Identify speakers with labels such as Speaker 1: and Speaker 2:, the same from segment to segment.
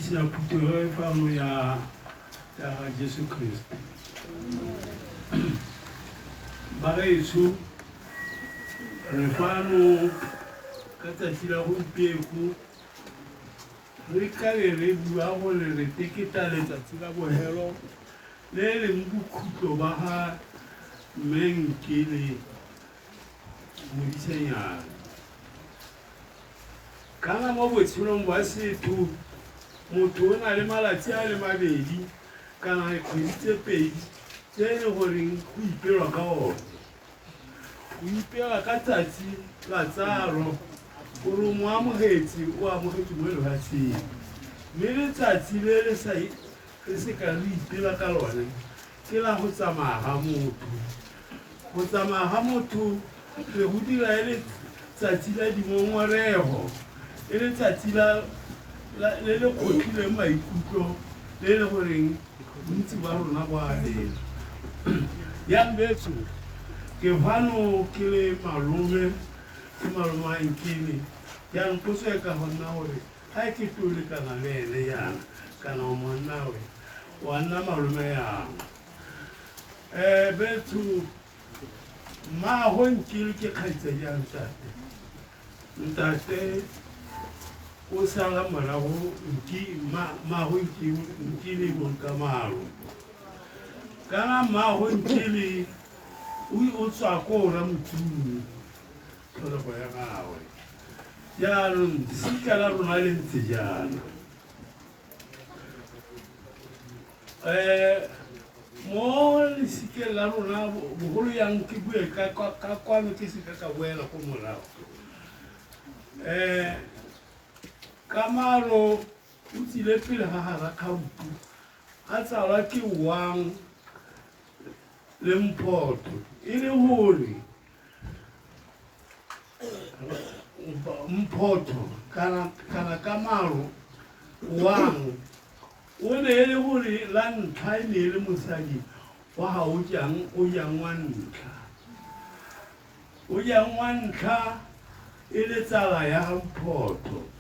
Speaker 1: Dumedisa phuthego e fano ya ya ga Jesu Kriste. Bagaetsho, re fano ka tsatsi la gompieko re tlabe re bua gore re teketa letsatsi la bohelo le e leng bokhutlo ba ga Mme Nkele Modisenyane. Kana mo botshelong bwa setho motho o na le malatsi a le mabedi kana dikgwedi tse pedi tse e le goreng go ipelwa ka one. Go ipela ka tsatsi la tsalo gore o mo amogetse o amogetse mo lefatsheng mme letsatsi le le sa re se ka re ipela ka lone ke la go tsamaya ga motho. Go tsamaya ga motho re go dira e le tsatsi la dingongorego, e le tsatsi la le le kgotlhileng maikutlo le le goreng bontsi ba rona bo a lela. Yang betsho, ke fano ke le malome, ke malome wa Nkene. Jaanong potso e ka go nna gore ga ke tlo lekana le ene jaana kana o monnawe wa nna malome yang? Betsho, mmaago Nkele ke kgaitsadi ya ntate. Ntate o sala morago mmaago Nkele bong ka malo. Kana mmaago Nkele o tswa ko Ramotsung, tlholego ya gagwe. Jaanong sika la rona le ntse jaana. Mo lesikeng la rona bogolo yang ke bue ka kwano ke seka ka boela ko morago. Kamaro o tsile pele ga ga Rakgaupu a tsalwa ke Wang le Mphotho e le gore Mphotho kana Kamaro Wang o ne e le gore la ntlha e ne e le mosadi wa ga Ojang, Ojang wa ntlha. Ojang wa ntlha e le tsala ya ga Mphotho.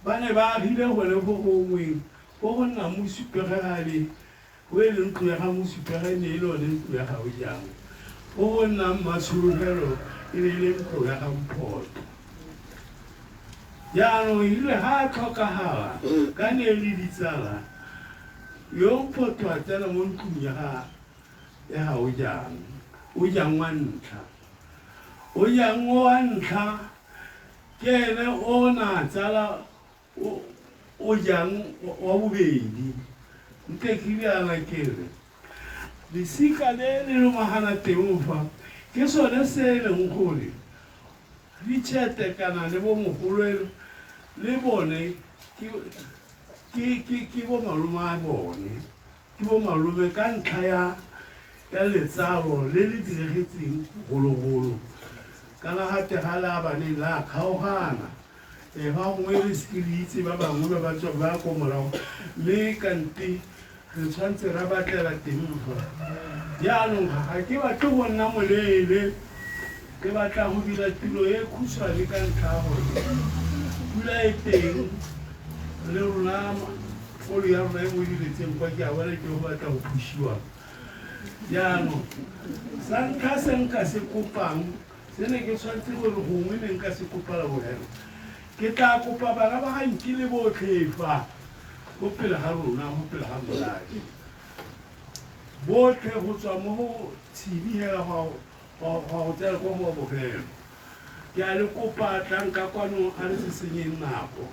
Speaker 1: Ba ne ba agile gone fo gongwe fo go nna Mosupegegale, go e leng ntlo ya ga Mosupege e ne e le one ntlo ya ga Ojang. Fo go nnang Mmatsholofelo e ne e le ntlo ya ga Mphotho. Jaanong e rile ga a tlhokagala ka ne e le ditsala, yo Mphotho a tsena mo ntlong ya ga ya ga Ojang, Ojang wa ntlha. Ojang o wa ntlha ke ene o na tsala Ojang wa bobedi. Nte ke riana ke re, lesika le le lomagana teng fa ke sone se e leng gore Richard kana le bo mogolwe le bone ke bo malome a bone, ke bo malome ka ntlha ya ya letsalo le le diregetseng gologolo. Kana gate ga le abaneng la kgaogana. Fa gongwe re seke re itse ba bangwe ba ba tswa ba ko morago mme kante re tshwanetse ra batlela teng fa. Jaanong ga ke batle go nna moleele, ke batla go dira tiro e khutshwane ka ntlha ya gore pula e teng le rona kolo ya rona e mo diretseng kwa ke a bona ke go batla go phushiwa. Jaanong sa ntlha se nka se kopang se ne ke tshwanetse gore gongwe ne nka se kopa la bofelo, ke tla kopa bana ba ga Nkile botlhe fa go pele ga rona, go pele ga morafe botlhe go tswa mo go Tshibi hela go go tsena kwa go wa bofelo. Ke a le kopa tlang ka kwano a re se senyeng nako.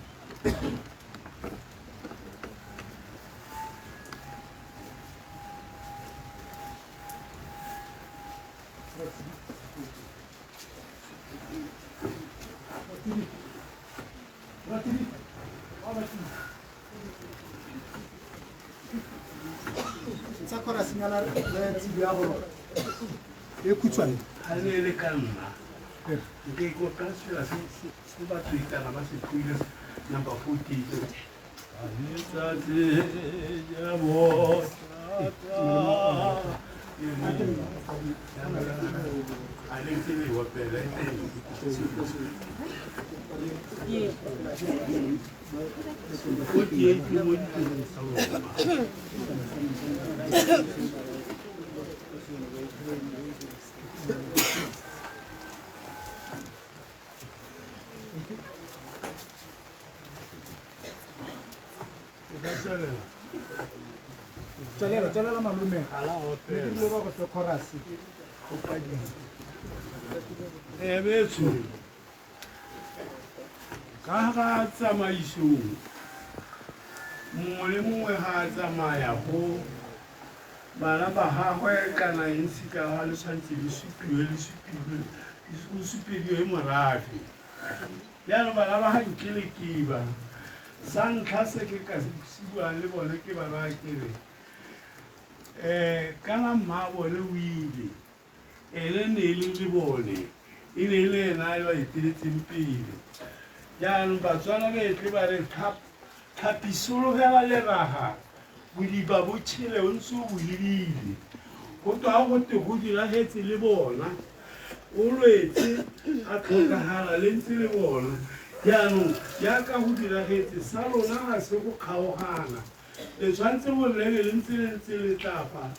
Speaker 2: Tsa chorus-nyana le tsibi ya go e khutshwane.
Speaker 1: Ga ne e le ka nna nke ikopa sela se batho ikana ba se tloile number 14. Letsatsi ja a le ntse le opela e teng. 48 mo ditirong tsa lona. O ka tswelela.
Speaker 2: Tswelela, tswelela malome.
Speaker 1: Ga la opela.
Speaker 2: Ebile ba go fe chorus. O padile.
Speaker 1: Ee, betsho, ka ga tsamaisong, mongwe le mongwe ga a tsamaya go bana ba gagwe kana eng sika ga le tshwanetse le supiwe le supiwe go supediwe morafe. Jaanong bana ba ga Nkelekiba, sa ntlha se ke ka se buang le bone ke ba raya ke re, um kana mmaabone o ile, ene ne e le le bone, e ne e le ena a ba eteletseng pele. Jaanong Batswana ba etle ba re tlhapi sologela leraga, bodiba bo tšhele o ntse o bo lebile. Go twa go te go diragetse le bona, o lwetse a tlhokagala le ntse le bona. Jaanong jaaka go diragetse, sa lona ga se go kgaogana, le tshwanetse gore le be le ntse le ntse le tlapa,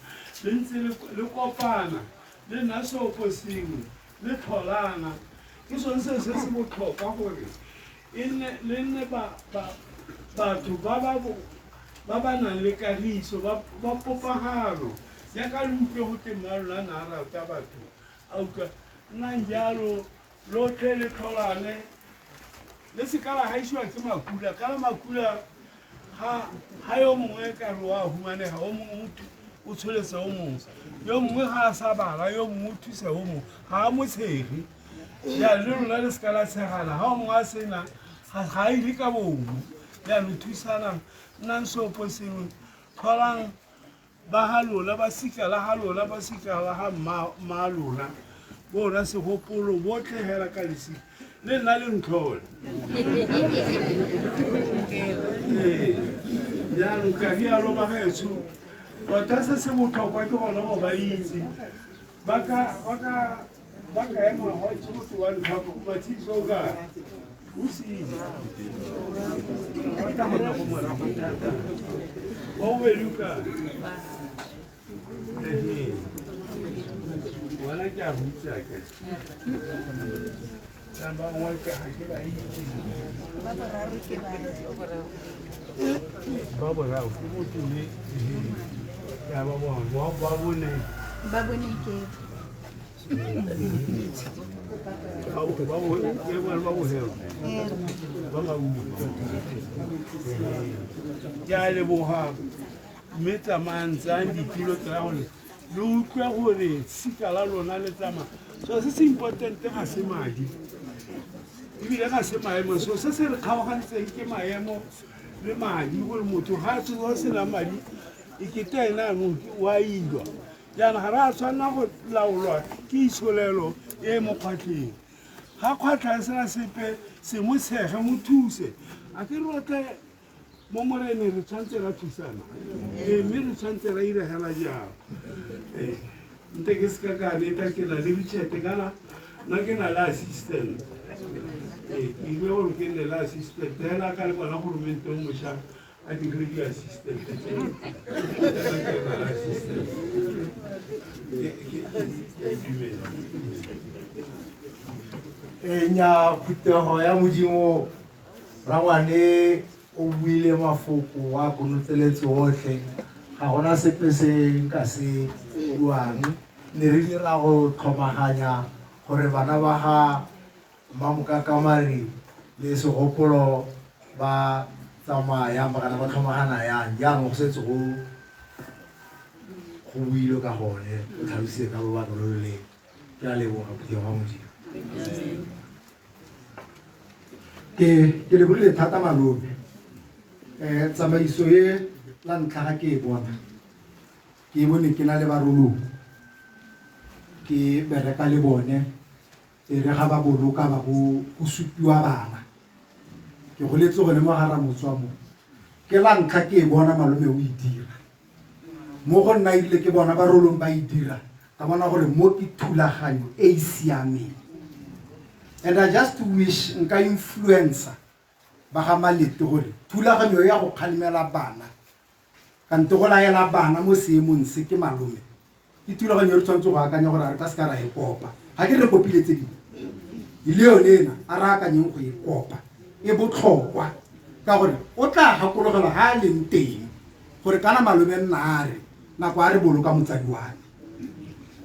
Speaker 1: le ntse le kopana, le nna seopo sengwe, le tlholana. Ke sone seo se se botlhokwa gore e nne le nne batho ba ba ba nang le kagiso, ba popagano. Jaaka le utlwe go te mma lona na a rata batho, a utlwa nnang jalo lotlhe le tlholane, le se ka la gaisiwa ke makula. Kana makula ga yo mongwe ka re wa humanega, o mongwe o tsholetse o mongwe, yo mongwe ga a sa bala, yo mongwe o thusa o mongwe, ga a mo tshege. Jaanong le lona le se ka la tshegana, ga o mongwe a sena ga a ile ka bomo. Jaanong thusanang, nnang seopo sengwe, tlholang ba ga lona, ba sika la ga lona, ba sika la ga mma lona, bona segopolo botlhe hela ka lesika le nna le ntlhole. Ee, jaanong ka rialo ba gaetsho, tota se se botlhokwa ke gone go ba itse ba ka ema gwa itse motho wa ntlha matshediso o kae o sile rata go nna go morago thata wa bobedi o kae. Ehe, wena ke a go itse ake ba bangwe ke ga ke ba itse.
Speaker 3: Ba boraro ke ba.
Speaker 1: Ba boraro ke motho le ya ba bone ba bone.
Speaker 3: Ba bone ke.
Speaker 1: Ba bohelo ba maungo. Ke a leboga, mme tsamayang, tsayang ditilo tsaya gore le utlwe gore sika la lona le tsamaya. So se se important ga se madi, ebile ga se maemo. So se se re kgaogantseng ke maemo le madi, gore motho ga a tsoga sena madi e kete ene anong wa ilwa. Jaanong ga re a tshwanela go laolwa ke itsholelo e mo kgwatlheng. Ga kgwatlha e sena sepe, se mo tshege, mo thuse. A ke rotle mo moreneng, re tshwanetse ra thusana, ee, mme re tshwanetse ra iregela jalo. Ee, nte ke seka ka neta, ke na le Richard, kana nna ke na le assistant. Ee, ke ile gore ke nne le assistant hela ka le bona goromente o mošwa a dirile di-assistant tse, ke na le assistant. Ke a itumela.
Speaker 2: E nya phuthego ya Modimo, rangwane o buile mafoko a konotseletse otlhe, ga gona sepe se nka se buang. Ne re dira go tlhomaganya gore bana ba ga Mmamokakamari le Segopolo ba tsamaya ba kana ba tlhomagana yang. Jaanong go setse go builwe ka gone, o tlhalositse ka lobaka lo lo leele. Ke a leboga phuthego ya Modimo. Ke lebogile thata malome. Tsamaiso e la ntlha ga ke e bona, ke e bone ke na le Barolong, ke bereka le bone, e re ga ba boloka ba bo go supiwa bana. Ke goletse gone mo ga Ramotswa mo. Ke la ntlha ke e bona malome o e dira. Mo go nna ebile ke bona Barolong ba e dira, ka bona gore mo ke thulaganyo e e siameng. And I just wish nka influencer ba ga Malete gore thulaganyo ya go kgalemela bana kante go laela bana mo seemong se ke malome ke thulaganyo e re tshwanetse go akanya gore a re ka se ka ra e kopa ga ke re kopile tse dingwe le yone ena a re akanyeng go e kopa e botlhokwa ka gore o tla gakologelwa ga a leng teng gore kana malome nna a re nako a re boloka motsadi wa me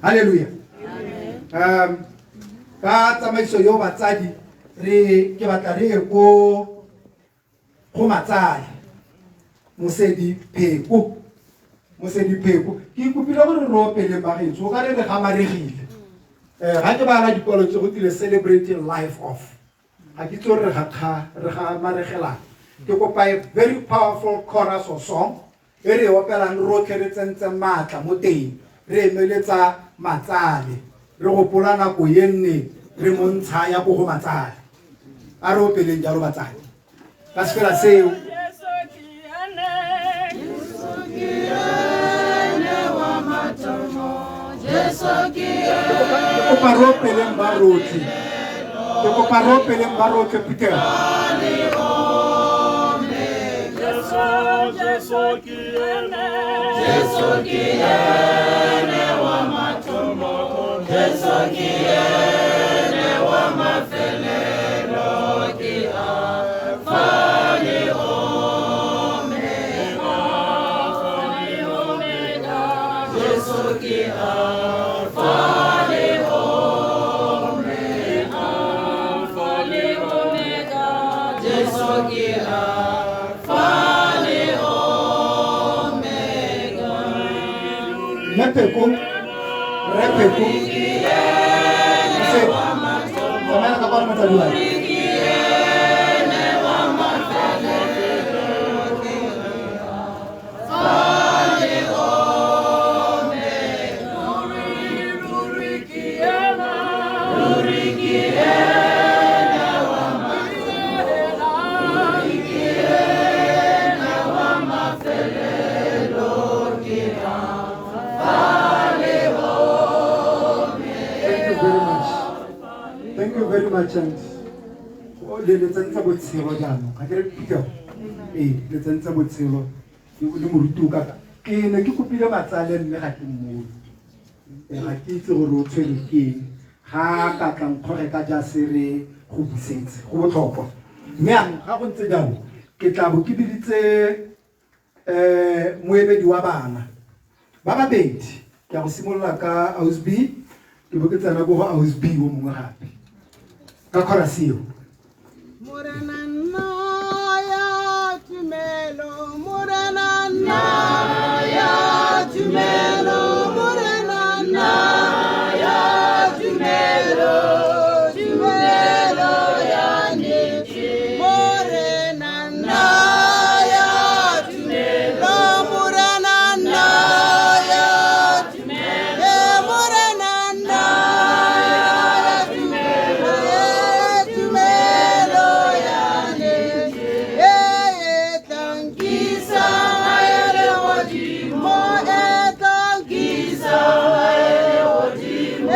Speaker 2: halleluja um ka tsamaiso yo batsadi re ke batla re ye ko go matsale mosedi pheko mosedi pheko ke ikopile gore re opeleng bagaetsho o ka re re gamaregile um ga ke bala dikwalo tse go tile celebrating life of ga ke itse gore re gamaregelang ke kopa a very powerful chorus or song e re e opelang rotlhe re tsentse maatla mo teng re emeletsa matsale re gopola nako ye nne re mo ntsha ya ko go matsale a re opeleng jalo batsadi ka sefela seo. Ke kopa re opeleng ba rotlhe, ke kopa re opeleng ba rotlhe phuthego.
Speaker 4: Jesu ke ene wa mathomo, Jesu ke ene wa mafelelo, ke Alfa le Omega. Jesu ke Alfa le Omega, Alfa le Omega, Jesu ke Alfa le Omega.
Speaker 2: Mme Pheko, Rre Pheko, Mosedi, tsamaela ka kwano motsadi wa me. Thank you very much. Thank you very much and o le le tsentsa botshelo jaanong ga ke re phuthego ee le tsentsa botshelo le moruti o kaka ke ne ke kopile matsale mme ga ke mmone ga ke itse gore o tshwere ke eng ga ka tla nkgoge ka ja se re go busetse go botlhokwa mme anong ga go ntse jalo ke tla bo ke biditse um moemedi wa bana ba babedi ke a go simolola ka ausb ke bo ke tsena ko go ausb o mongwe gape ka chorus eo.
Speaker 5: Morena nna ya tumelo, Morena nna ya tumelo, Morena nna ya tumelo, tumelo ya nnete. Morena nna ya tumelo, Morena nna ya tumelo, Morena nna ya tumelo, tumelo ya nnete. E tla nkisa gae legodimo, e tla nkisa gae legodimo, e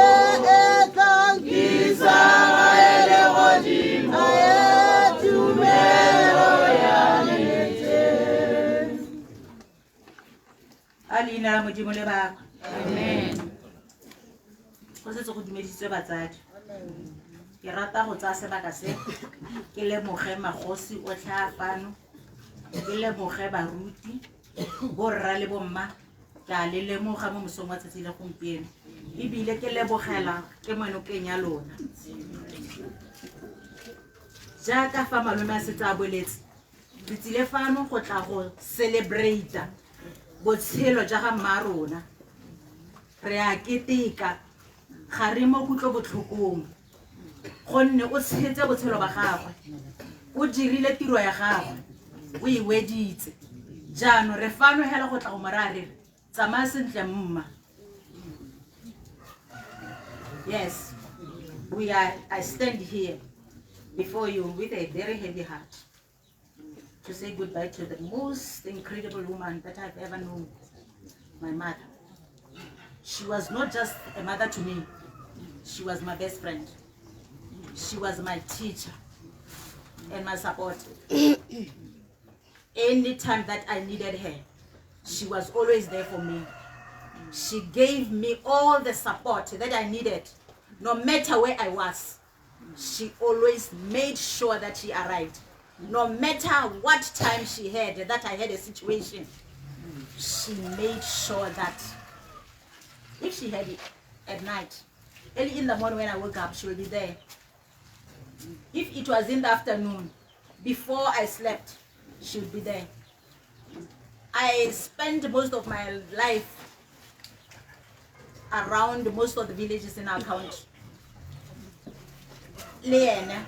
Speaker 5: tla nkisa gae legodimo, e tumelo ya nnete.
Speaker 6: A leina la Modimo le bakwa. Go setse go dumedisitswe batsadi. Ke rata go tsaya sebaka se ke lemoge magosi otlhe a fano, ke lemoge baruti, borra le bomma, ke a le lemoga mo mosong wa tsatsi le gompieno. Ebile ke lebogela ke monokeng ya lona. Jaaka fa malome a setse a boletse, re tsile fano go tla go celebrate botshelo jwa ga mma rona. Re a keteka, ga re mo kutlobotlhokong, gonne o tshetse botshelo ba gagwe, o dirile tiro ya gagwe, o e weditse. Jaanong re fano hela go tla go mo raya re re tsamaya sentle mma. Yes, I stand here before you with a very heavy heart to say goodbye to the most incredible woman that I've ever known, my mother. She was not just a mother to me, she was my best friend. She was my teacher and my support. Anytime that I needed her, she was always there for me. She gave me all the support that I needed, no matter where I was. She always made sure that she arrived. No matter what time she had, that I had a situation, she made sure that if she had it at night, early in the morning when I woke up, she will be there. If it was in the afternoon, before I slept, she would be there. I spent most of my life around most of the villages in our county. Le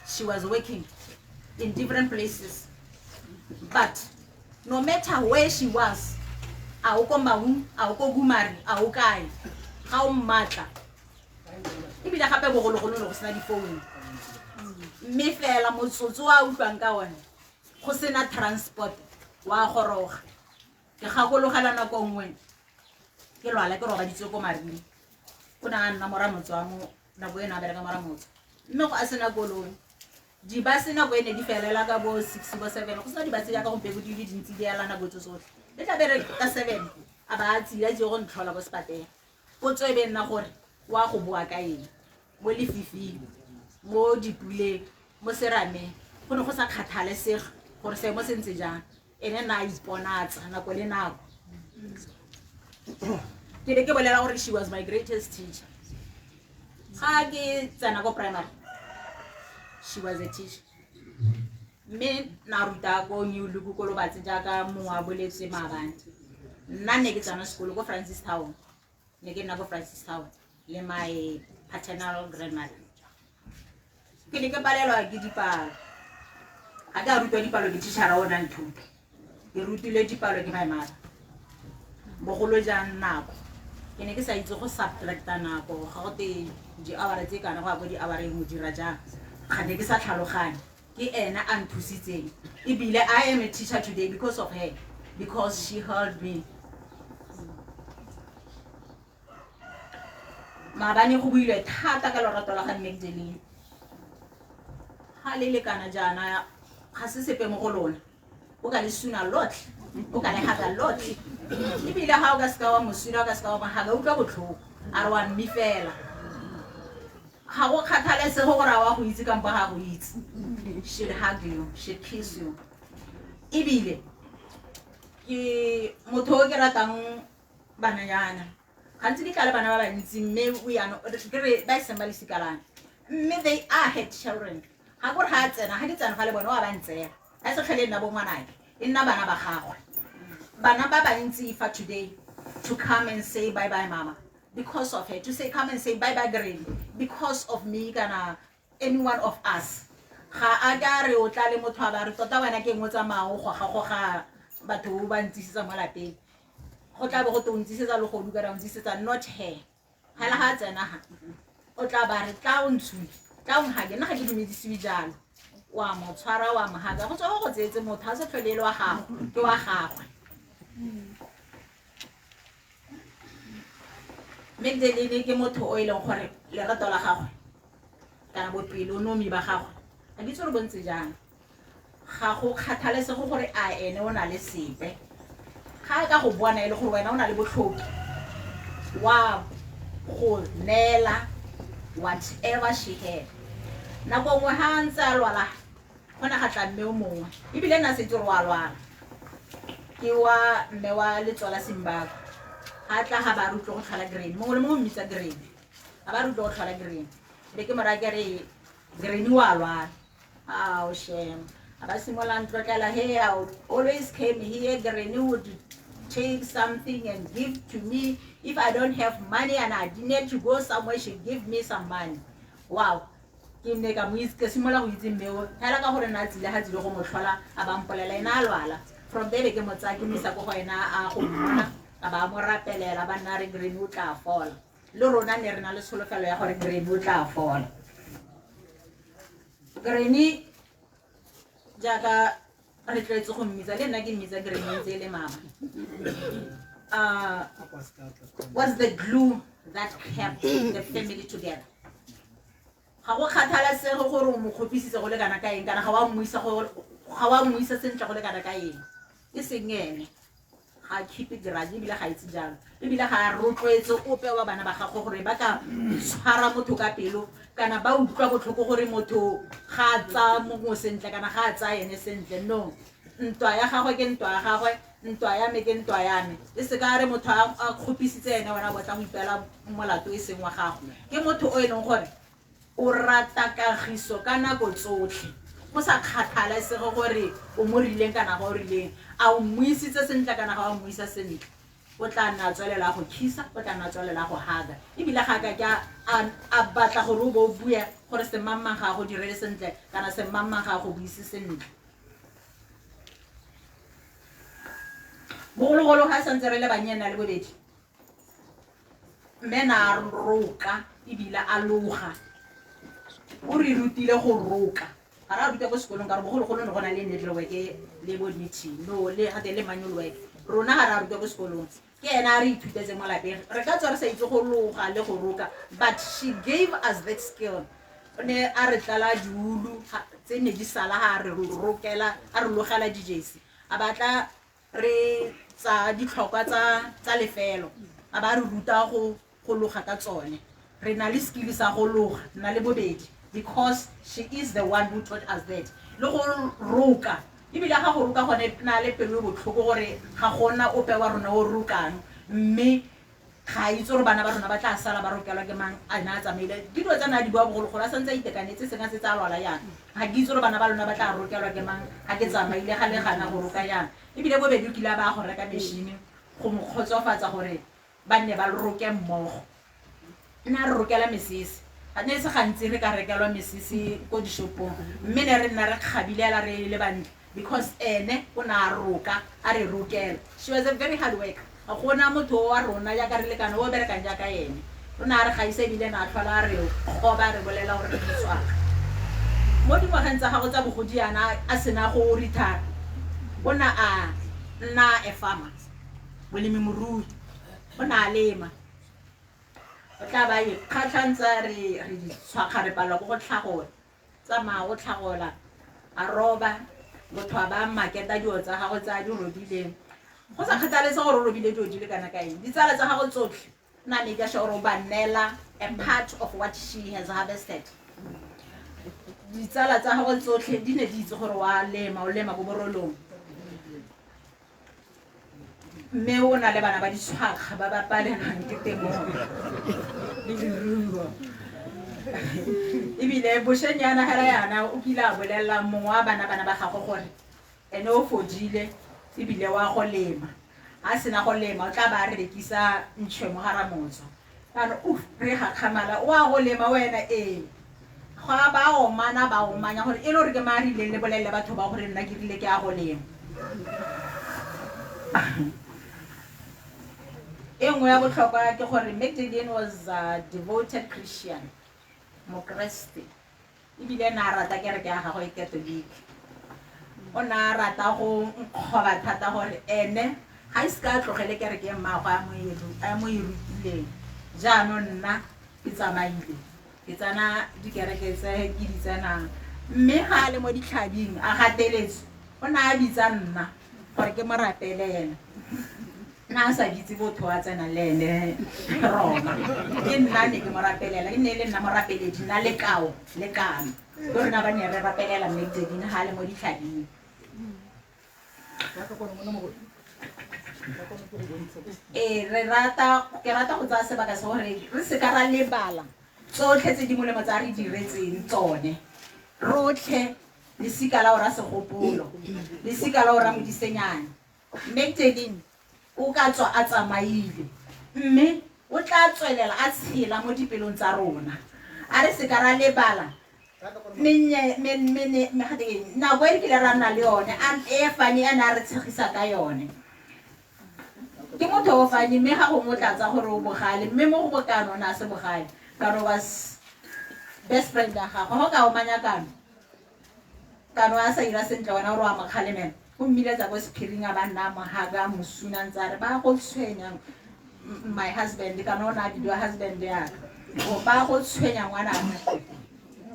Speaker 6: she was working in different places. But no matter where she was, a o ko Maun, a o ko Gumare, a o kae, ga o mmatla. Ebile gape bogologolo ne go sena difounu. Mme fela motsotso a utlwang ka one, go sena transport, wa goroga. Ke gakologela nako nngwe, ke lwala ke robaditswe ko Marine. O ne a nna mo Ramotswa wa mo nako eno a bereka mo Ramotswa. Mme go a sena koloi. Dibase nako e ne di felela ka bo 6 bo 7, go sena dibase jaaka gompieno di le dintsi di ela nako tse tsotlhe. Le tla be re ka 7, a ba a tsile a tsile go ntlhola ko sepatela. Potso e be nna gore, wa go boa ka eng? Mo lefifing, mo dipuleng, mo serameng, go ne go sa kgathalesege gore seemo se ntse jang. Ene na a iponatsa nako le nako. Ke ne ke bolela gore she was my greatest teacher. Ga ke tsena ko primary, she was a teacher. Mme na ruta ko New Look ko Lobatse jaaka mongwe a boletse maabane. Nna ne ke tsena sekolo ko Francistown. Ne ke nna ko Francistown le my paternal grandmother. Ke ne ke palelwa ke dipalo. Ga ke a rutwa dipalo ke teacher-a o nang nthuta. Ke rutile dipalo ke my mother. Bogolo jang nako. Ke ne ke sa itse go subtracta nako, ga go te di-hour tse kana go ya ko di-hour-eng o dira jang. Ga ne ke sa tlhaloganye. Ke ena a nthusitseng. Ebile I am a teacher today because of her, because she helped me. Maabane go builwe thata ka lorato la ga Magdalene. Ga le lekana jaana, ga se sepe mo go lona. O ka le suna lotlhe, o ka le haka lotlhe. Ebile ga o ka seka wa mo suna, o ka seka wa mo haka, utlwa botlhoko. A re wa mmifela. Ga go kgathalesege gore a wa go itse kampo ga go itse. She'll hug you, she'll kiss you. Ebile ke motho o ke ratang bananyana. Gantsi ke tla le bana ba bantsi, mme we are not, ke re ba e seng ba lesika la me. Mme they are her children. Ga gore ga a tsena, ga ke tsena fa le bone, wa ba ntseela. Ga e se tlhole e nna bo ngwanake, e nna bana ba gagwe. Bana ba bantsi fa today to come and say bye bye mama because of her, to say come and say bye bye granny because of me kana any one of us. Ga a ka re o tla le motho a ba re tota wena ke engwe tsamao go goga goga batho ba ntsisetsa mo lapeng. Go tla be go te o ntsisetsa legodu kana o ntsisetsa, not her. Hela ga a tsena ga, o tla ba re tla o ntshule, tla o nhake, nna ga ke dumedisiwe jalo. Wa mo tshwara, wa mo haka, go tswa go go tseetse motho, ha se tlhole e le wa gago, ke wa gagwe. Magdalene ke motho o e leng gore lerato la gagwe kana bopelonomi ba gagwe ga ke itse gore bo ntse jang. Ga go kgathalesege gore a ene o na le sepe. Ga a ka go bona e le gore wena o na le botlhoki, wa go neela whatever she had. Nako nngwe ga a ntse a lwala, go ne ga tla mme o mongwe, ebile nna setse re wa lwala. Ke wa mme wa letso la Zimbabwe. Ga tla ga ba re utlwe go tlhola Granny, mongwe le mongwe o mmitsa Granny. Ga ba re utlwe go tlhola Granny. Be ke mo raya ke re, Granny wa lwala. Ao, shame. Ga ba simolola ntlotlela, hey, I would always came here, Granny would take something and give to me. If I don't have money and I need to go somewhere, she give me some money. Wow. Ke ne ka mo itse, ke simolola go itse mme o. Hela ka gore nna tsile ga tsile go mo tlhola, a ba mpolela ena a lwala. From there be ke mo tsaya, ke mo isa ko go ena a go mmona, a ba mo rapelela, ba nna re Granny o tla fola. Le rona ne re na le tsholofelo ya gore Granny o tla fola. Granny jaaka re tlwaetse go mmitsa, le nna ke mmitsa Granny ntse e le mama. Was the glue that kept the family together. Ga go kgathalesege gore o mo kgopisitse go le kana ka eng kana ga wa mmuisa go ga wa mmuisa sentle go le kana ka eng. E seng ene. Ga a keep grudge ebile ga itse jalo. Ebile ga a rotloetse ope wa bana ba gagwe gore ba ka tshwara motho ka pelo kana ba utlwa botlhoko gore motho ga a tsaya mongwe sentle kana ga a tsaya ene sentle. No. Ntwa ya gagwe ke ntwa ya gagwe, ntwa ya me ke ntwa ya me. E se ka re motho a kgopisitse ene wena o batla go ipeela molato e seng wa gago. Ke motho o e leng gore o rata kagiso ka nako tsotlhe, go sa kgathalesege gore o mo rileng kana ga o rileng, a o mmuisitse sentle kana ga o mmuisa sentle. O tla nna a tswelela a go khisa, o tla nna a tswelela a go haga. Ebile ga a ka ke a batla gore o bo o bue gore semangmang ga a go direle sentle kana semangmang ga a go buise sentle. Bogologolo ga santse re le bannye nna le bobedi, mme na a roka ebile a loga. O re rutile go roka. Ga re a ruta ko sekolong ka gore bogologolo ne go na le needlework le bo knitting, no le gate le manual work. Rona ga re a ruta ko sekolong. Ke ena a re ithutetseng mo lapeng. Re ka tswa re sa itse go loga le go roka, but she gave us that skill. O ne a re tlala diulu tse ne di sala ga a re rokela, a re logela dijesi. A batla re tsa ditlhokwa tsa lefelo, a ba re ruta go loga ka tsone. Re na le skill sa go loga, nna le bobedi, because she is the one who taught us that. Le go roka, ebile ga go roka gone na le pelo e botlhoko gore ga gona ope wa rona o rokang, mme ga a itse gore bana ba rona ba tla sala ba rokelwa ke mang a na a tsamaile. Ke dilo tsa na di bua bogologolo, a santse a itekanetse, seng a setse a lwala yang. Ga ke itse gore bana ba lona ba tla rokelwa ke mang ga ke tsamaile, ga le gana go roka yang. Ebile bobedi o kile a ba go reka machine go mo kgotsofatsa gore ba nne ba roke mmogo. Nna re rokela mesese. Ga ne se gantsi re ka rekelwa mesese ko dishopong, mme ne re nna re kgabilela re le bantle because ene o ne a roka, a re rokela. She was a very hard worker. Ga gona motho wa rona jaaka re lekane o berekang jaaka ene. O ne a re gaisa ebile ne a tlhola a re kgoba, re bolela gore re ditshwara. Mo dingwageng tsa gagwe tsa bogodi yana a sena go retire, o ne a nna a farmer, molemirui. O ne a lema. O tla ba ikgatlhantsa re re ditshwakga re palelwa ke go tlhagola. Tsamaya o tlhagola, a roba, motho a ba maketa dilo tsa gagwe tse a di robileng. Go sa kgathalese gore o robile dilo di le kana ka eng, ditsala tsa gagwe tsotlhe na make sure gore o ba neela a part of what she has harvested. Ditsala tsa gagwe tsotlhe di ne di itse gore wa lema, o lema ko borolong. Mme o na le bana ba ditshwakga ba ba palelwang ke temo le leruo. Ebile bošeng yana hela yana o kile a bolelela mongwe wa bana bana ba gagwe gore ene o fodile ebile wa go lema. A sena go lema o tla ba a rekisa ntšhwe mo gara motso. Jaanong uf re gakgamala, o a go lema wena? Ee. Ga ba omana ba omanya gore e le gore ke mang a rileng le bolelele batho ba gore nna ke rile ke a go lema. E nngwe ya botlhokwa ke gore Magdalene was a devoted Christian, Mokeresete. Ebile ne a rata kereke ya gagwe e Catholic. O ne a rata go nkgoba thata gore ene ga ise ka tlogele kereke e mmaagwe a mo e rutileng. Jaanong nna ke tsamaile, ke tsena dikereke tse ke di tsenang, mme ga a le mo ditlhabing a gateletswe, o ne a bitsa nna gore ke mo rapelele. Nna a sa bitse botho a tsenang le ene Roma, ke nna ne ke mo rapelela, e ne e le nna morapeledi, nna lekao le kano. Ke rona ba ne re rapelela Magdalene ga a le mo ditlhabing. Ee, re rata, ke rata go tsaya sebaka se gore re se ka ra lebala tsotlhe tse di molemo tsa re diretseng tsone. Rotlhe lesika la ora Segopolo, lesika la ora Modisenyane. Magdalene o ka tswa a tsamaile, mme o tla tswelela a tshela mo dipelong tsa rona. A re se ka ra lebala nako e re kile ra nna le yone, e funny a ne a re tshegisa ka yone. Ke motho o funny, mme ga gongwe o tla tsa gore o bogale, mme mo go bokano o ne a se bogale. Kano was best friend ya gagwe. Go ka omanya Kano, Kano a sa ira sentle, wena o re wa mo kgalemela, o mmiletsa ko sephiring, a ba nna a mo haga, a mo suna, ntse a re ba go tshwenya my husband. Kano o ne a bidiwa husband yaka, o ba go tshwenya ngwanaka.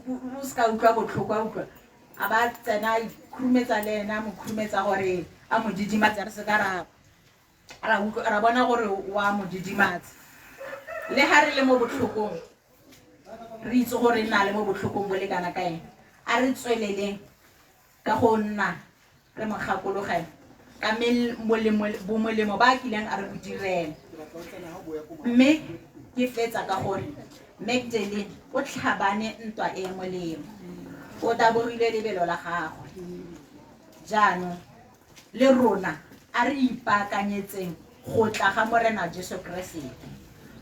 Speaker 6: o se ka utlwa botlhoko a utlwa a ba tsena a ikhurumetsa le ena a mo khurumetsa gore a mo didimatse re se ka ra ra utlwa ra bona gore wa mo didimatsa le ha re le mo botlhokong re itse gore nna le mo botlhokong bo le kana ka eng a re tsweleleng ka go nna re mo gakologela ka bomolemo ba a kileng a re bo direla mme ke fetsa ka gore Magdalene o tlhabane ntwa e molemo o tabogile lebelo la gagwe jaanong le rona a re ipaakanyetseng go tla ga morena Jesu Keresete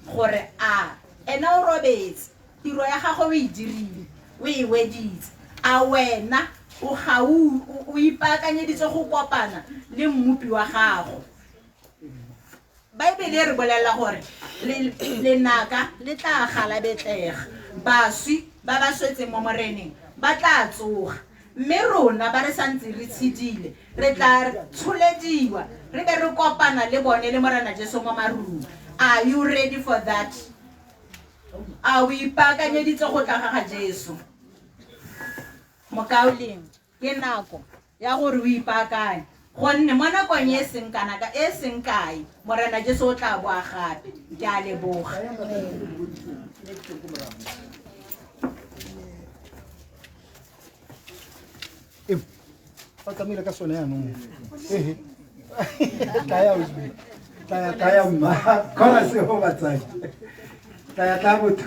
Speaker 6: gore a ena o robetse tiro ya gagwe o e dirile o e weditse a wena o ga o ipaakanyeditse go kopana le mmopi wa gago baebele e re bolelela gore lenaka le tla galabetlega baswi ba ba swetseng mo moreneng ba tla tsoga mme rona ba re santse re tshedile re tla tsholediwa re be re kopana le bone le morena Jesu mo marung. Are you ready for that? A o ipaakanyeditse go tla ga ga Jesu? Mokauleng ke nako ya gore o ipaakanye gonne mo nakong e seng kana ka e seng kae morena Jesu o tla boa gape. Ke a leboga.
Speaker 2: Ba tsamaile ka sone yanong ehe tlaya osbe tlaya tlaya mma kgona seo batsadi tlaya tlaya motho.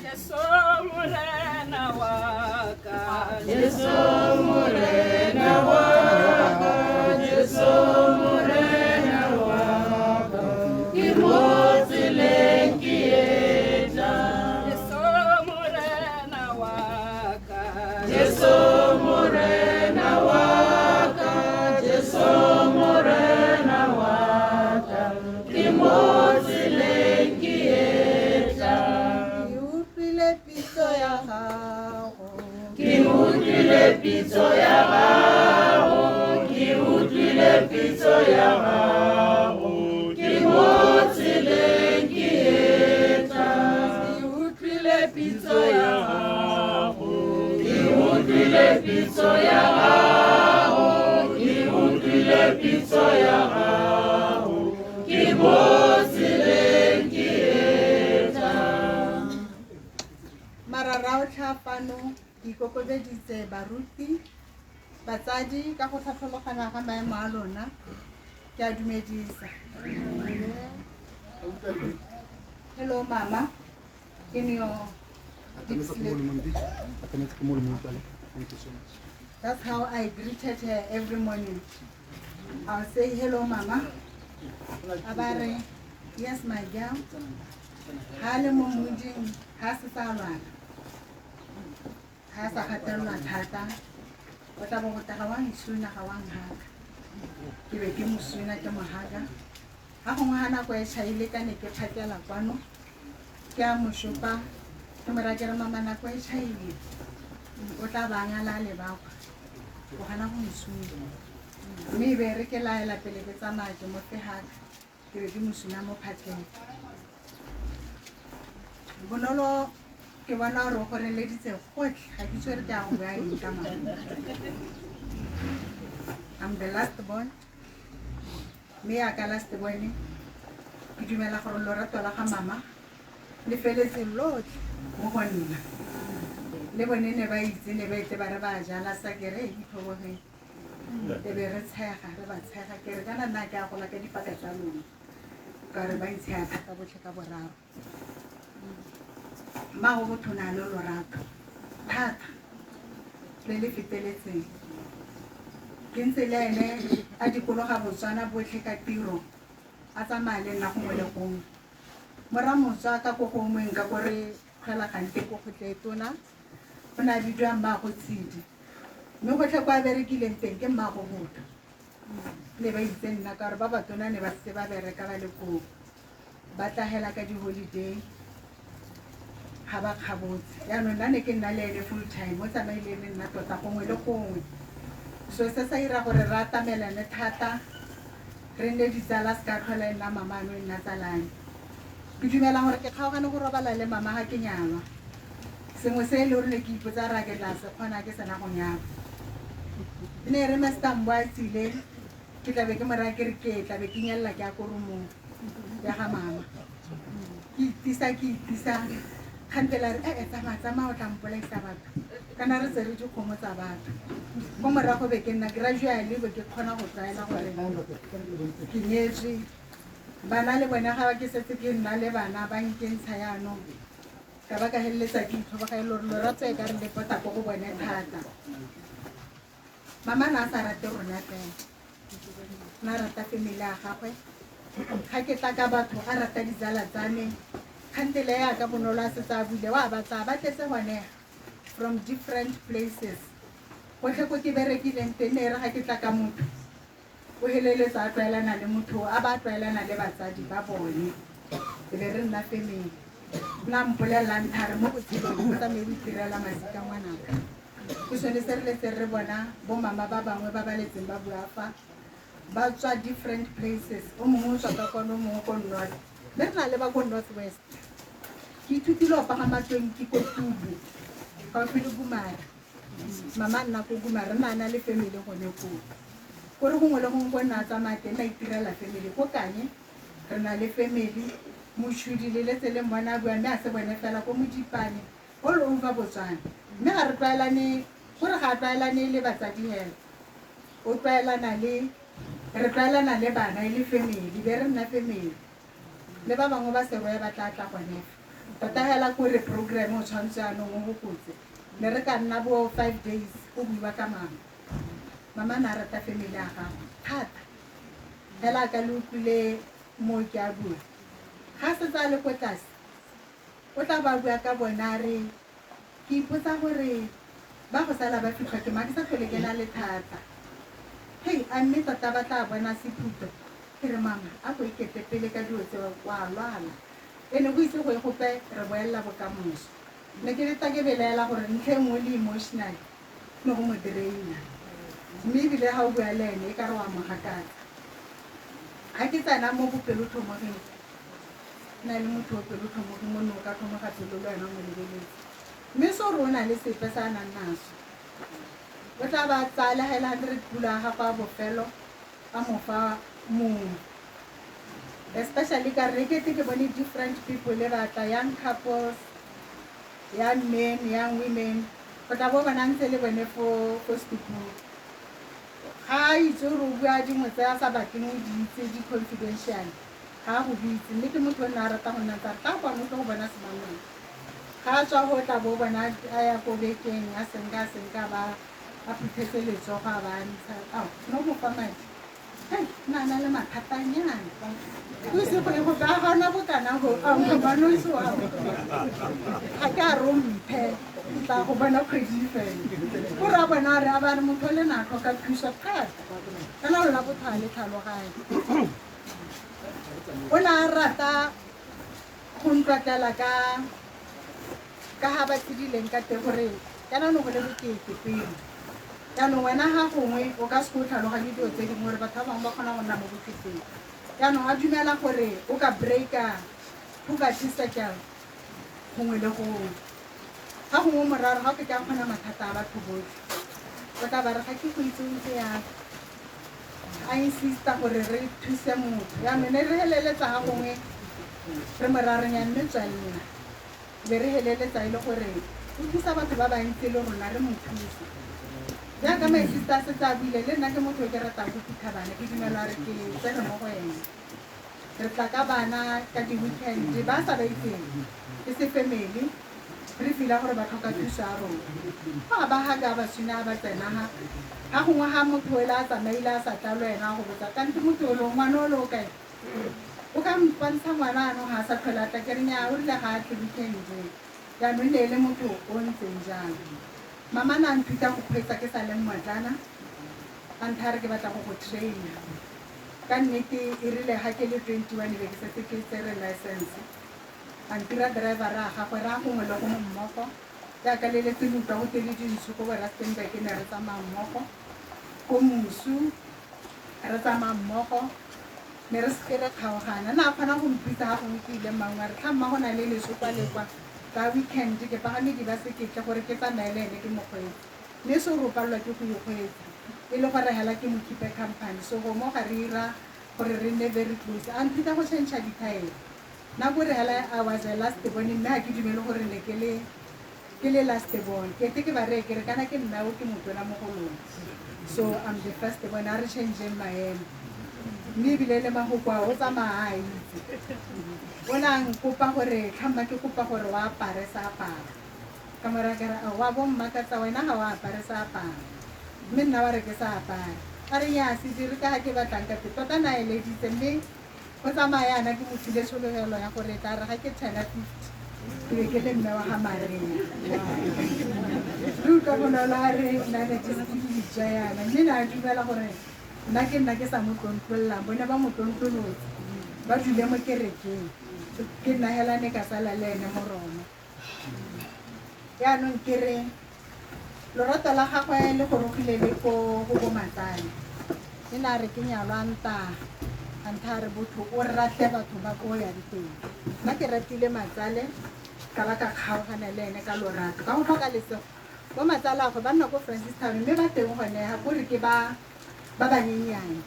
Speaker 4: Jesu Morena wa ka, Jesu Morena wa ka, Jesu Morena wa ka, ke mo tseleng ke etla. Jesu Morena wa ka, Jesu Morena wa ka, Jesu Morena wa ka, ke mo tseleng ke etla.
Speaker 5: Ke utlwile pitso ya gago.
Speaker 4: Ke utlwile pitso ya gago, ke utlwile pitso ya gago, ke mo tseleng ke etla. Ke utlwile pitso ya gago, ke utlwile pitso ya gago, ke utlwile pitso ya gago, ke mo tseleng ke etla.
Speaker 5: Marara o tlhapano ke ikokobeditse baruti batsadi ka go tlhatlhologana ga maemo a lona ke a dumedisa. Hello mama, in your deep sleep.
Speaker 2: Thank you so much.
Speaker 5: That's how I greeted her every morning. I'll say hello mama. A ba re yes my girl. Ha le mo moding ha se sa lwana. Ha sa gatelelwa thata. O tla bo go tla ga wa nsuna ga wa nhaka. Ke be ke mo suna ke mo haka. Ha gongwe ha nako e tšhaile ka ne ke phakela kwano. Ke a mo šopa ke mo raya ke re mama nako e tšhaile. O tla ba ngala le bakwa. O gana go nsuna. Mme e be re ke laela pele ke tsamaya ke mo fe haka. Ke be ke mo suna mo phatleng. Bonolo ke bona gore o goreleditse gotlhe ga ke itse gore ke a go bua eng ka mama. I'm the last born. Mme yaka last born ke dumela gore lorato la ga mama le feletse lotlhe mo go nna. Le bone ne ba itse ne ba etse ba re ba jala sa ke re itlhobogeng. E be re tshega re ba tshega ke re kana nna ke a gola ka dipaka tsa lona. Ka re ba ntshega thata botlhe ka boraro. Mmago botho na le lorato thata le le feteletseng. Ke ntse le ene a dikologa Botswana botlhe ka tiro a tsamaya le nna gongwe le gongwe. Moramotswa ka ko gongweng ka ko re kgwela gante ko kgotle tona o ne a bidiwa mmago Tshidi. Mme gotlhe kwa a berekileng teng ke mmago botho. Ne ba itse nna ka gore ba batona ne ba setse ba bereka ba le koo. Ba tlagela ka di-holiday ga ba kgabotse. Jaanong nna ne ke nna le ene full time o tsamaile le nna tota gongwe le gongwe. So se sa ira gore re atamelane thata re nne ditsala se ka tlhola e nna mama ano e nna tsalane. Ke dumela gore ke kgaogane go robala le mama ga ke nyalwa. Sengwe se e le gore ne ke ipotsa ra ke tla se kgona ke sena go nyala. E ne e re Master Mbo a tsile, ke tlabe ke mo raya ke re ke tlabe ke nyelela ke ya ko roomong ya ga mama. Ke itisa, ke itisa, kgantele a re, ee, tsamaya, tsamaya o tla mpolaisa batho. Kana re tsere dikgomo tsa batho. Ko morago be ke nna gradually be ke kgona go tlwaela gore ke nyetswe. Bana le bone ga ke setse ke nna le bana ba nkentsha jaanong. Ka ba ka feleletsa ke itlhoboga e le gore lorato e ka re le pota ko go bone thata. Mama na a sa rate rona fela. Na rata family ya gagwe. Ga ke tla ka batho a rata ditsala tsa me. Kgantele ya ka bonolo a setse a buile wa ba tsaya ba tletse gone from different places. Gotlhe ko ke berekileng teng ne e re ga ke tla ka motho o feleletsa a tlwaelana le motho a ba tlwaelana le batsadi ba bone. E be re nna family. Nna mpolelelang thare mo botshelong o tsamaye o itirela masika ngwanaka. Ke sone se re letseng re bona bo mama ba bangwe ba ba letseng ba bua fa ba tswa different places. O mongwe o tswa ka kwano, o mongwe ko north. Mme re na le ba ko North West. Ke ithutile go pagama tonki ko Tubu, gaufi le Gumare. Mama nna ko Gumare, nna na le family gone koo. Kore gongwe le gongwe ko nna a tsamaya teng a itirela family. Ko Kanye re na le family. Moshudi le letse le mmona a bua mme a se bone fela ko Modipane, all over Botswana. Mme ga re tlwaelane, gore ga a tlwaelane le batsadi hela. O tlwaelana le, re tlwaelana le bana e le family, be re nna family. Le ba bangwe ba Serowe ba tla tla gone fa. Tota hela kore program o tshwanetse jaanong o gopotse. Ne re ka nna bo 5 days go buiwa ka mama. Mama na rata family ya gagwe thata. Hela ka le utlwile mo ke a bua. Ga setse a le ko tlase, o tla ba bua ka bona a re, ke ipotsa gore ba go sala ba fitlhwa ke mang, ke sa tlhole ke na le thata. Hei, a mme tota ba tla bona sephuto. Ke re mama, a go ikete pele ka dilo tseo, wa lwala. E ne go itse go e gope re boelela bokamoso. Ne ke leta ke belaela gore ntlha e nngwe le emotional ne go mo draina. Mme ebile ga o bua le ene e ka re wa mo gakatsa. Ga ke tsena mo bopelotlhomogeng, na le motho o pelotlhomogi mo ne o ka tlhomoga pelo le wena o mo lebeletse. Mme se gore o na le sepe se a nang naso. O tla ba tsaya le ga e le 100 pula ya gago a bofelo a mo fa mongwe. Especially ka re kete ke bone different people le batla, young couples, young men, young women. O tla bo bona ntse le bone fo setupung. Ga a itse gore o bua dingwe tse a sa batleng o di itse, di confidential. Ga a go bitse, mme ke motho o nne a rata go nna ntse a re, tla kwano o tlo go bona semangmang. Ga a tswa go tla bo bona a ya ko bekeng, a senka, a senka, ba a phuthetse letsogo a ba ntsha. Ao, no mo fa madi. Hei, nna na le mathatanyana. Go ise go ye go ka ga ona bokana go, ao, ngwana o ise wa go. Ga ke a re o mphe, tla go bona kgwedi e fela. Ko re a bona a re, a ba re motho o le na a tlhoka thuso thata. Kana lona botho ha le tlhaloganye. O ne a rata go ntlotlela ka ha ba tshedileng ka teng gore kana no go le bokete pele. Jaanong wena ga gongwe o ka se o tlhaloganye dilo tse dingwe gore batho ba bangwe ba kgona go nna mo boketeng. Jaanong a dumela gore o ka breaka poverty circle gongwe le gongwe. Ga gongwe moraro ga o ke ka kgona mathata a batho botlhe. O tla ba re ga ke go itse o ntse jang. A insista gore re thuse motho. Jaanong ne re heleletsa ga gongwe re morareng mme tswelela. Be re heleletsa e le gore o thusa batho ba bantsi le rona re mo thuse. Jaaka my sister a setse a buile, le nna ke motho o ke ratang go phutha bana, ke dumela gore ke tsene mo go ene. Re tla ka bana ka di-weekend, ba sa ba itseng, e se family, re feel-a gore ba tlhoka thuso ya rona. Fa ba ha ka ba suna ba tsena ha, ga gongwe ga motho o le a tsamaile a sa tla le wena go botsa, kante motho o le ngwana o le o kae? O ka mpontsha ngwana ano ga a sa tlhole a tla, ke re nnyaa, o rile ga a tle weekend. Jaanong ne e le motho o ntseng jalo. Mama na nthuta go kgweetsa ke sa le mmotlana, a ntha re ke batla go go traina. Ka nnete e rile ga ke le 21 be ke setse ke tsere license. A ntira driver a gagwe ra gongwe le gongwe mmogo. Jaaka le letse le utlwa go tele dintsho ko bo Rustenburg ne re tsamaya mmogo. Ko Mosu re tsamaya mmogo. Ne re seke re kgaogana. Na a kgona go mpitsa ga gongwe ke ile mangwe a re tla mma go na le leso kwa le kwa. Ka weekend ke pagame dibasekete gore ke tsamaye le ene ke mo kgweetse. Mme se o palelwa ke go ikgweetsa e le gore hela ke mo keep company. So go mo ga re ira gore re nne very close. A nthuta go change dithaere. Nna ko re hela I was a last born, mme ga ke dumele gore ne ke le ke le last born. Ke ete ke ba reye ke re kana ke nna o ke motona mo go lona. So I'm the first born, a re changeng maemo. Mme ebile le mahoko a o tsamaya a itse. O ne a nkopa gore tlhamma ke kopa gore o apare sa apara. Ka mo raya ka re wa bo mmakatsa wena ga o apare sa apara. Mme nna wa re ke sa apare. A re nnyaa se dire ka ga ke batlang ka teng. Tota na eleditse mme go tsamaya yana ke mo file tshologelo ya gore tla re ga ke turna 50 ke be ke le mme wa ga Maria. Re utlwa bonolo a re nna ne ke se ke ditswa yana mme ne a dumela gore nna ke nna ke sa mo tlontlololang, bone ba mo tlontlolotse ba dule mo kerekeng, ke nna hela ne ka sala le ene mo Roma. Yaanong ke re lorato la gagwe le gorogile le ko go bo matsale. E ne a re ke nyalwa nta antha a re botho o rate batho ba ko yang teng. Nna ke ratile matsale ka ba ka kgaogana le ene ka lorato. Ka go tlhoka lesego bo matsalagwe ba nna ko Francistown mme ba teng gone ga kore ke ba ba banyenyane.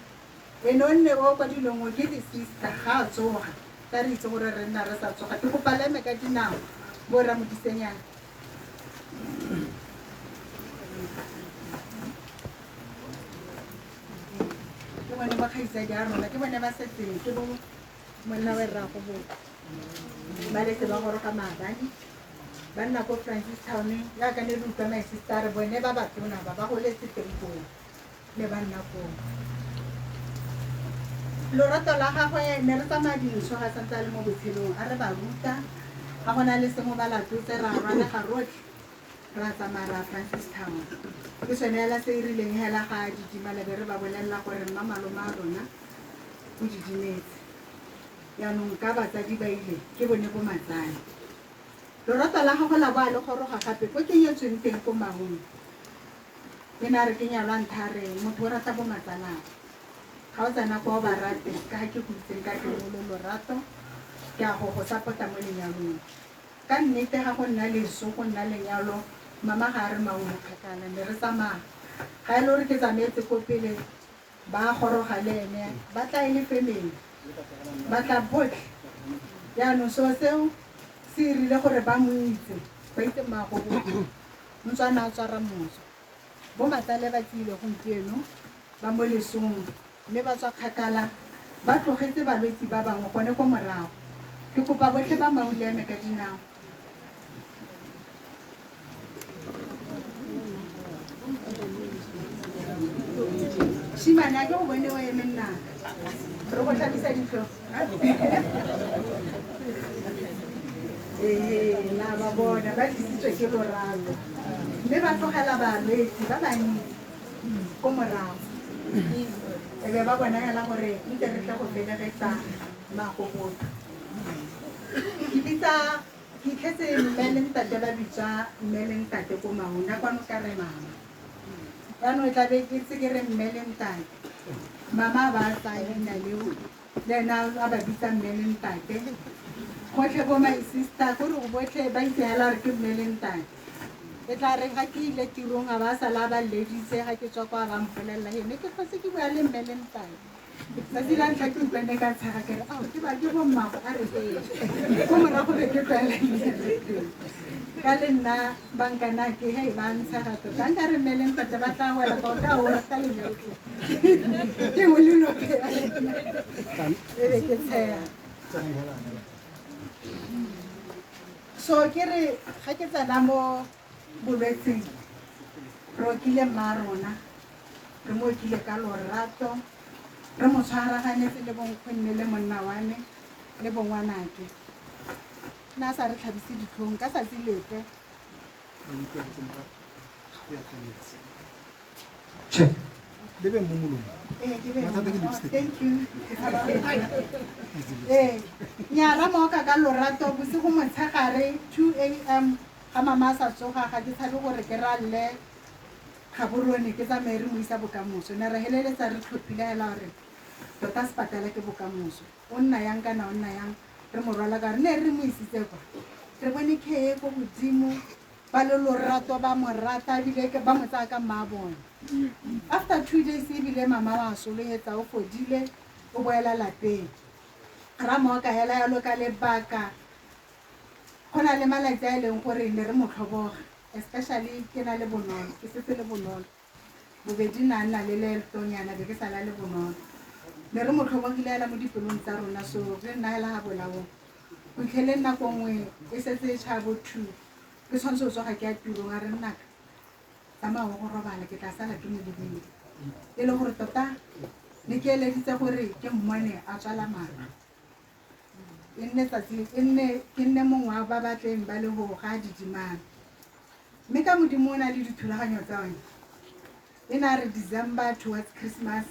Speaker 5: Ene o nne o kwa dilong o ke di-sister ga a tsoga ka re itse gore re nna re sa tsoga. Ke kopa le eme ka dinao bo rra Modisenyana. Ke bone ba kgaitsadi a rona, ke bone ba setseng ke bo monna wa rrago bo ba letse ba goroga maabane ba nna ko Francistown jaaka ne re utlwa my sister re bone ba batona ba ba goletse teng koo ne ba nna koo. Lorato la gagwe ne re tsamaya dintsho ga santse a le mo botshelong a re ba ruta ga go na le sengwe ba latotse ra rwalega rotlhe ra tsamaya ra Francistown. Ke sone hela se e rileng hela ga didimala be re ba bolelela gore mma malome a rona o didimetse. Yaanong ka batsadi ba ile ke bone bo matsale. Lorato la gagwe la bo a le goroga gape ko ke nyetsweng teng ko Maun. E ne a re ke nyalwa ntha re motho o rata bo matsalagwe. Ga o tsena kwa o ba rate ka ga ke go itseng ka teng o le lorato ke a go go support-a mo lenyalong. Ka nnete ga go nna leso go nna lenyalo mama ga a re Maun kgakala ne re tsamaya. Ga e le gore ke tsamaetse ko pele ba goroga le ene ba tla e le family ba tla botlhe. Jaanong seo seo se irile gore ba mo itse ba itse mmaago botho ntswana a tswa Ramoso. Bo matsale ba tsile gompieno ba mo lesong mme ba tswa kgakala ba tlogetse balwetsi ba bangwe gone ko morago. Ke kopa botlhe ba Maun le eme ka dinao. Shimane a ke go bone o eme nnaka re go tlhabisa ditlhogo. Ee, la ba bona ba tlisitswe ke lorato mme ba tlogela balwetsi ba bantsi ko morago. E be ba bona hela gore ntse re tle go felegetsa magogotlo. Ke bitsa ke itlhetse mme le ntate ba bitswa mme le ntate ko Maun a kwano ka re mama. Jaanong e tla be ke tse ke re mme le ntate. Mama ba tsaya leina leo le ena a ba bitsa mme le ntate. Gotlhe bo my sister kore botlhe ba itse hela gore ke mme le ntate. E tla re ga ke ile tirong a ba sala ba lleditse ga ke tswa kwa ba mpolelela he ne ke tlhotse ke bua le mme le ntate. Tsatsi la ntlha ke utlwa ne ka tshega ke re ao ke ba ke bo mmago a re ee. Ko morago be ke tlwaela ka le nna bankana ke hei ba ntshega tota nka re mme le ntate ba tla wela ka o tla o rata lenyalo ke mo lelope e be ke tshega. So ke re ga ke tsena mo bolwetseng re okile mma rona re mo okile ka lorato re mo tshwaraganetse le bonkgonne le monna wa me le bongwanake. Nna a sa re tlhabise ditlhong ka tsatsi lepe.
Speaker 2: Check. Le be mo molomo.
Speaker 5: Ee, ke be
Speaker 2: Mathata ke lipstick.
Speaker 5: Thank you. Ee, nnyaa moka ka lorato bosigo motshegare 2 a.m. ga mama a sa tsoga ga ke tshabe gore ke ralle Gaborone ke tsamaye re mo isa bokamoso. Ne re heleletsa re tlhophile hela gore tota sepatala ke bokamoso. O nna yang kana o nna yang re mo rwala ka re ne re mo isitse kwa. Re bone care e ko godimo, ba le lorato ba mo rata ebile ba mo tsaya ka mma bone. After 2 days ebile mama wa solohetsa o fodile, o boela lapeng. Ra mo oka hela yalo ka lebaka, go na le malatsi a e leng gore ne re mo tlhoboga, especially ke na le Bonolo, ke setse le Bonolo. Bobedi na nna le leetonyana be ke sala le Bonolo. Ne re mo tlhobogile hela mo dipelong tsa rona, so re nna hela ga bolaong. Go fitlheleng nako nngwe e setse e tšhaya bo 2, ke tshwanetse go tsoga ke ya tirong, a re nnaka tsamaya go robala, ke tla sala ke mo lebile. E le gore tota ne ke eleditse gore ke mmone a tswala matlho. E nne tsatsi, e nne, ke nne mongwe wa ba ba tleng ba le go ga didimana. Mme ka Modimo o na le dithulaganyo tsa one. E ne a re December towards Christmas,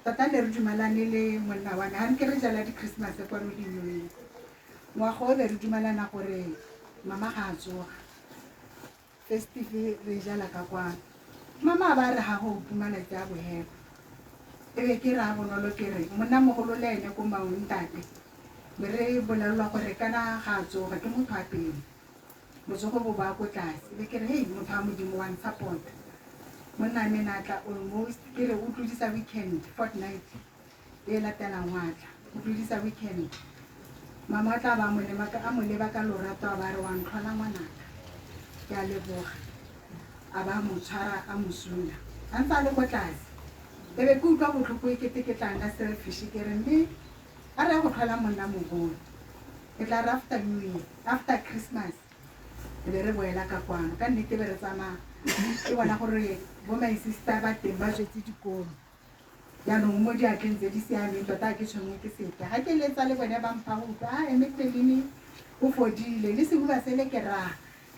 Speaker 5: tota ne re dumalane le monna wa me, ga nke re jala di-Christmas kwano di-New Year. Ngwaga o be re dumalana gore mama ga a tsoga, festive re jala ka kwano. Mama a ba re ga go utlwe malatsi a bohelo. E be ke re a Bonolo ke re monnamogolo le ene ko Maung ntate, be re bolelelwa gore kana ga a tsoga ke motho a pele, botsogo bo ba ko tlase. Be ke re hei motho wa Modimo wa nsupport. Monna me na tla almost ke re o tlodisa weekend, fortnight e latelang wa tla, o tlodisa weekend. Mama o tla ba mo leba ka, a mo leba ka lorato a ba re wa ntlhola ngwanaka, ke a leboga. A ba mo tshwara a mo suna, a ntse a le ko tlase. E be ke utlwa botlhoko e kete ke tla nna selfish, ke re mme a re ya go tlhola monna mogolo, ke tla re after New Year, after Christmas e be re boela ka kwano. Ka nnete be re tsamaya, ke bona gore bo my sister ba teng ba tswetse dikolo, jaanong mo diatleng tse di siameng tota ke tshwenngwe ke sepe. Ga ke letsa le bone ba mpha go utlwa, a eme Pelini o fodile le sehuba sele ke raya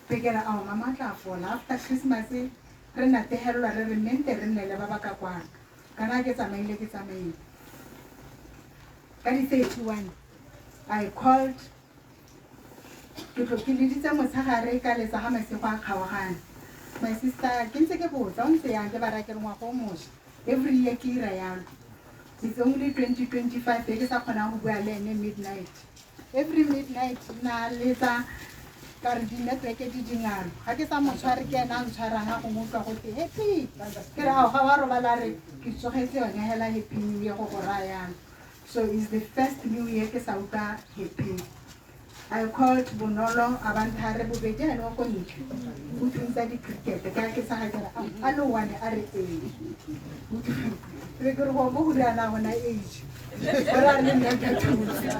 Speaker 5: be ke re ao mama o tla fola after Christmas. Re nategelelwa re re mme nte re nne le ba ba ka kwano. Kana ke tsamaile, ke tsamaile ka di 31, I called, ke tlo ke leditse motshegare ka letsa ga masego a kgaogane. My sister ke ntse ke botsa o ntse yang, ke ba raya ke re ngwaga o mošwa, every year ke ira yalo. It's only 2025 e ke sa kgonang go bua le ene midnight. Every midnight na letsa ka re di-network di dingalo, ga ke sa mo tshware ke ena a ntshwarang, a gongwe utlwa gote happy, ke re ao ga wa robala, re ke tsogetse yone hela happy new year go go raya yalo. So is the first new year ke sa utlwa happy. I called Bonolo, a ba ntha re bobedi ene o ko ntle o thuntsa di-cricket, ka ke sa ga ke re a le one, a re ee. Be ke re go mo go riana gona age gore a re nna ke thusa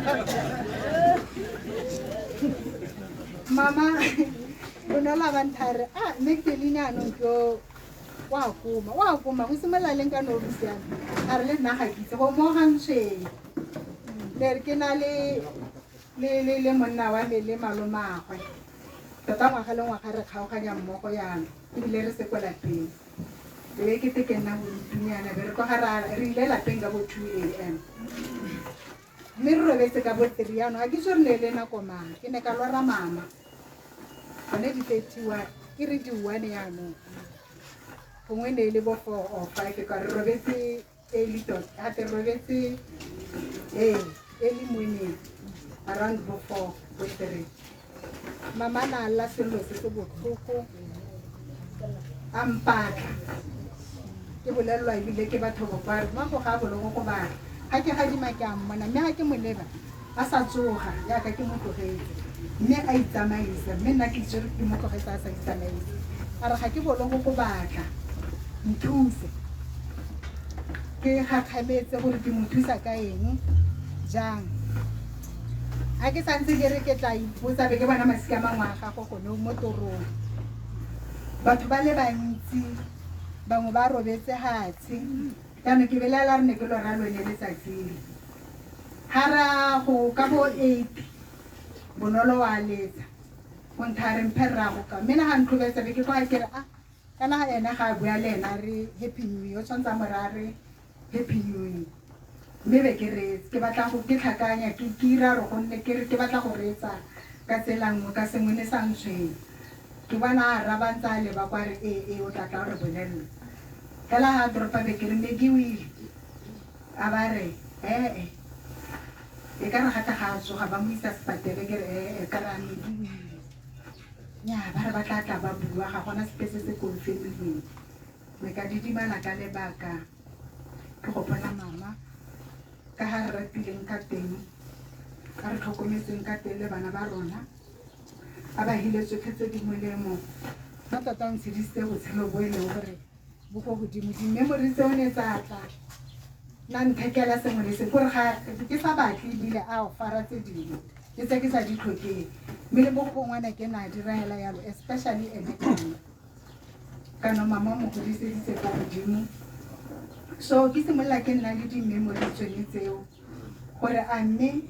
Speaker 5: mama. Bonolo a ba ntha re a Magdalene anong ke o wa koma, wa koma go simolola leng ka no siame, a re le nna ga ke itse go mo ga ntshweng. Le re ke na le le le le monna wa me le malomagwe, tota ngwaga le ngwaga re kgaoganya mmogo yalo, ebile re se ko lapeng. E be kete ke nna bodutunyana, be re tloga re ile lapeng ka bo 2 a.m., mme re robetse ka bo 3. Yanong ga ke itse re ne le nako mang, ke ne ka lora mama gone di 31, ke re di-1 yanong gongwe ne e le bo 4 or 5, ka re robetse early tota, gape re robetse ee early morning around bo 4 bo 3. Mama na lla sello se se botlhoko a mpatla, ke bolelelwa ebile ke batho bo ba mo go ga boloko go batla. Ga ke gadima ke a mmona, mme ga ke mo leba a sa tsoga yaka ke mo tlogetse, mme a itsamaisa, mme nna ke itse ke mo tlogetse a sa itsamaisa. A re ga ke bolo go batla, nthuse. Ke gakgametse gore ke mo thusa ka eng jang. Ga ke santse ke re ke tla ipotsa, be ke bona masika a mangwe a gago gone mo torong, batho ba le bantsi, bangwe ba robetse hatshe. Jaanong ke belaela re ne ke lora lone letsatsi le ga ra go ka bo 8. Bonolo wa letsa go ntha re mphe rrago ka mme na ga ntlhobetsa, be ke tloga ke re a kana ga ene ga a bua le ena re happy new year, o tshwanetse a mo raya re happy new year. Mme be ke reetse, ke batla go ke tlhakanya, ke ira re gonne ke re ke batla go reetsa ka tsela nngwe ka sengwe ne sa ntshwenya. Ke bona a araba ntse a leba kwa re ee ee, o tla tla o re bolelela fela ga toropa. Be ke re mme ke o ile, a ba re ee. E ka re gata ga a tsoga ba mo isa sepatele ke re ee ka re a medile. Nnyaa ba re ba tla tla ba bua ga gona sepe se se confirm-ilweng. Me ka didimala ka lebaka ke gopola mama ka ga re ratileng ka teng, a re tlhokometseng ka teng le bana ba rona, a ba hile tsotlhe tse di molemo. Nna tota o ntshedisitse botshelo bo e leng gore bo ko godimo. Di-memory tseo ne tsa tla la nthekela sengwe le sengwe kore ga ke sa batle ebile a ofara tse dingwe ke tse ke sa di tlhokeng mme le mo gongwe ne ke na dira hela yalo especially ene kana kana mama mo godiseditse ko godimo so ke simolola ke nna le di-memory tsone tseo gore a mme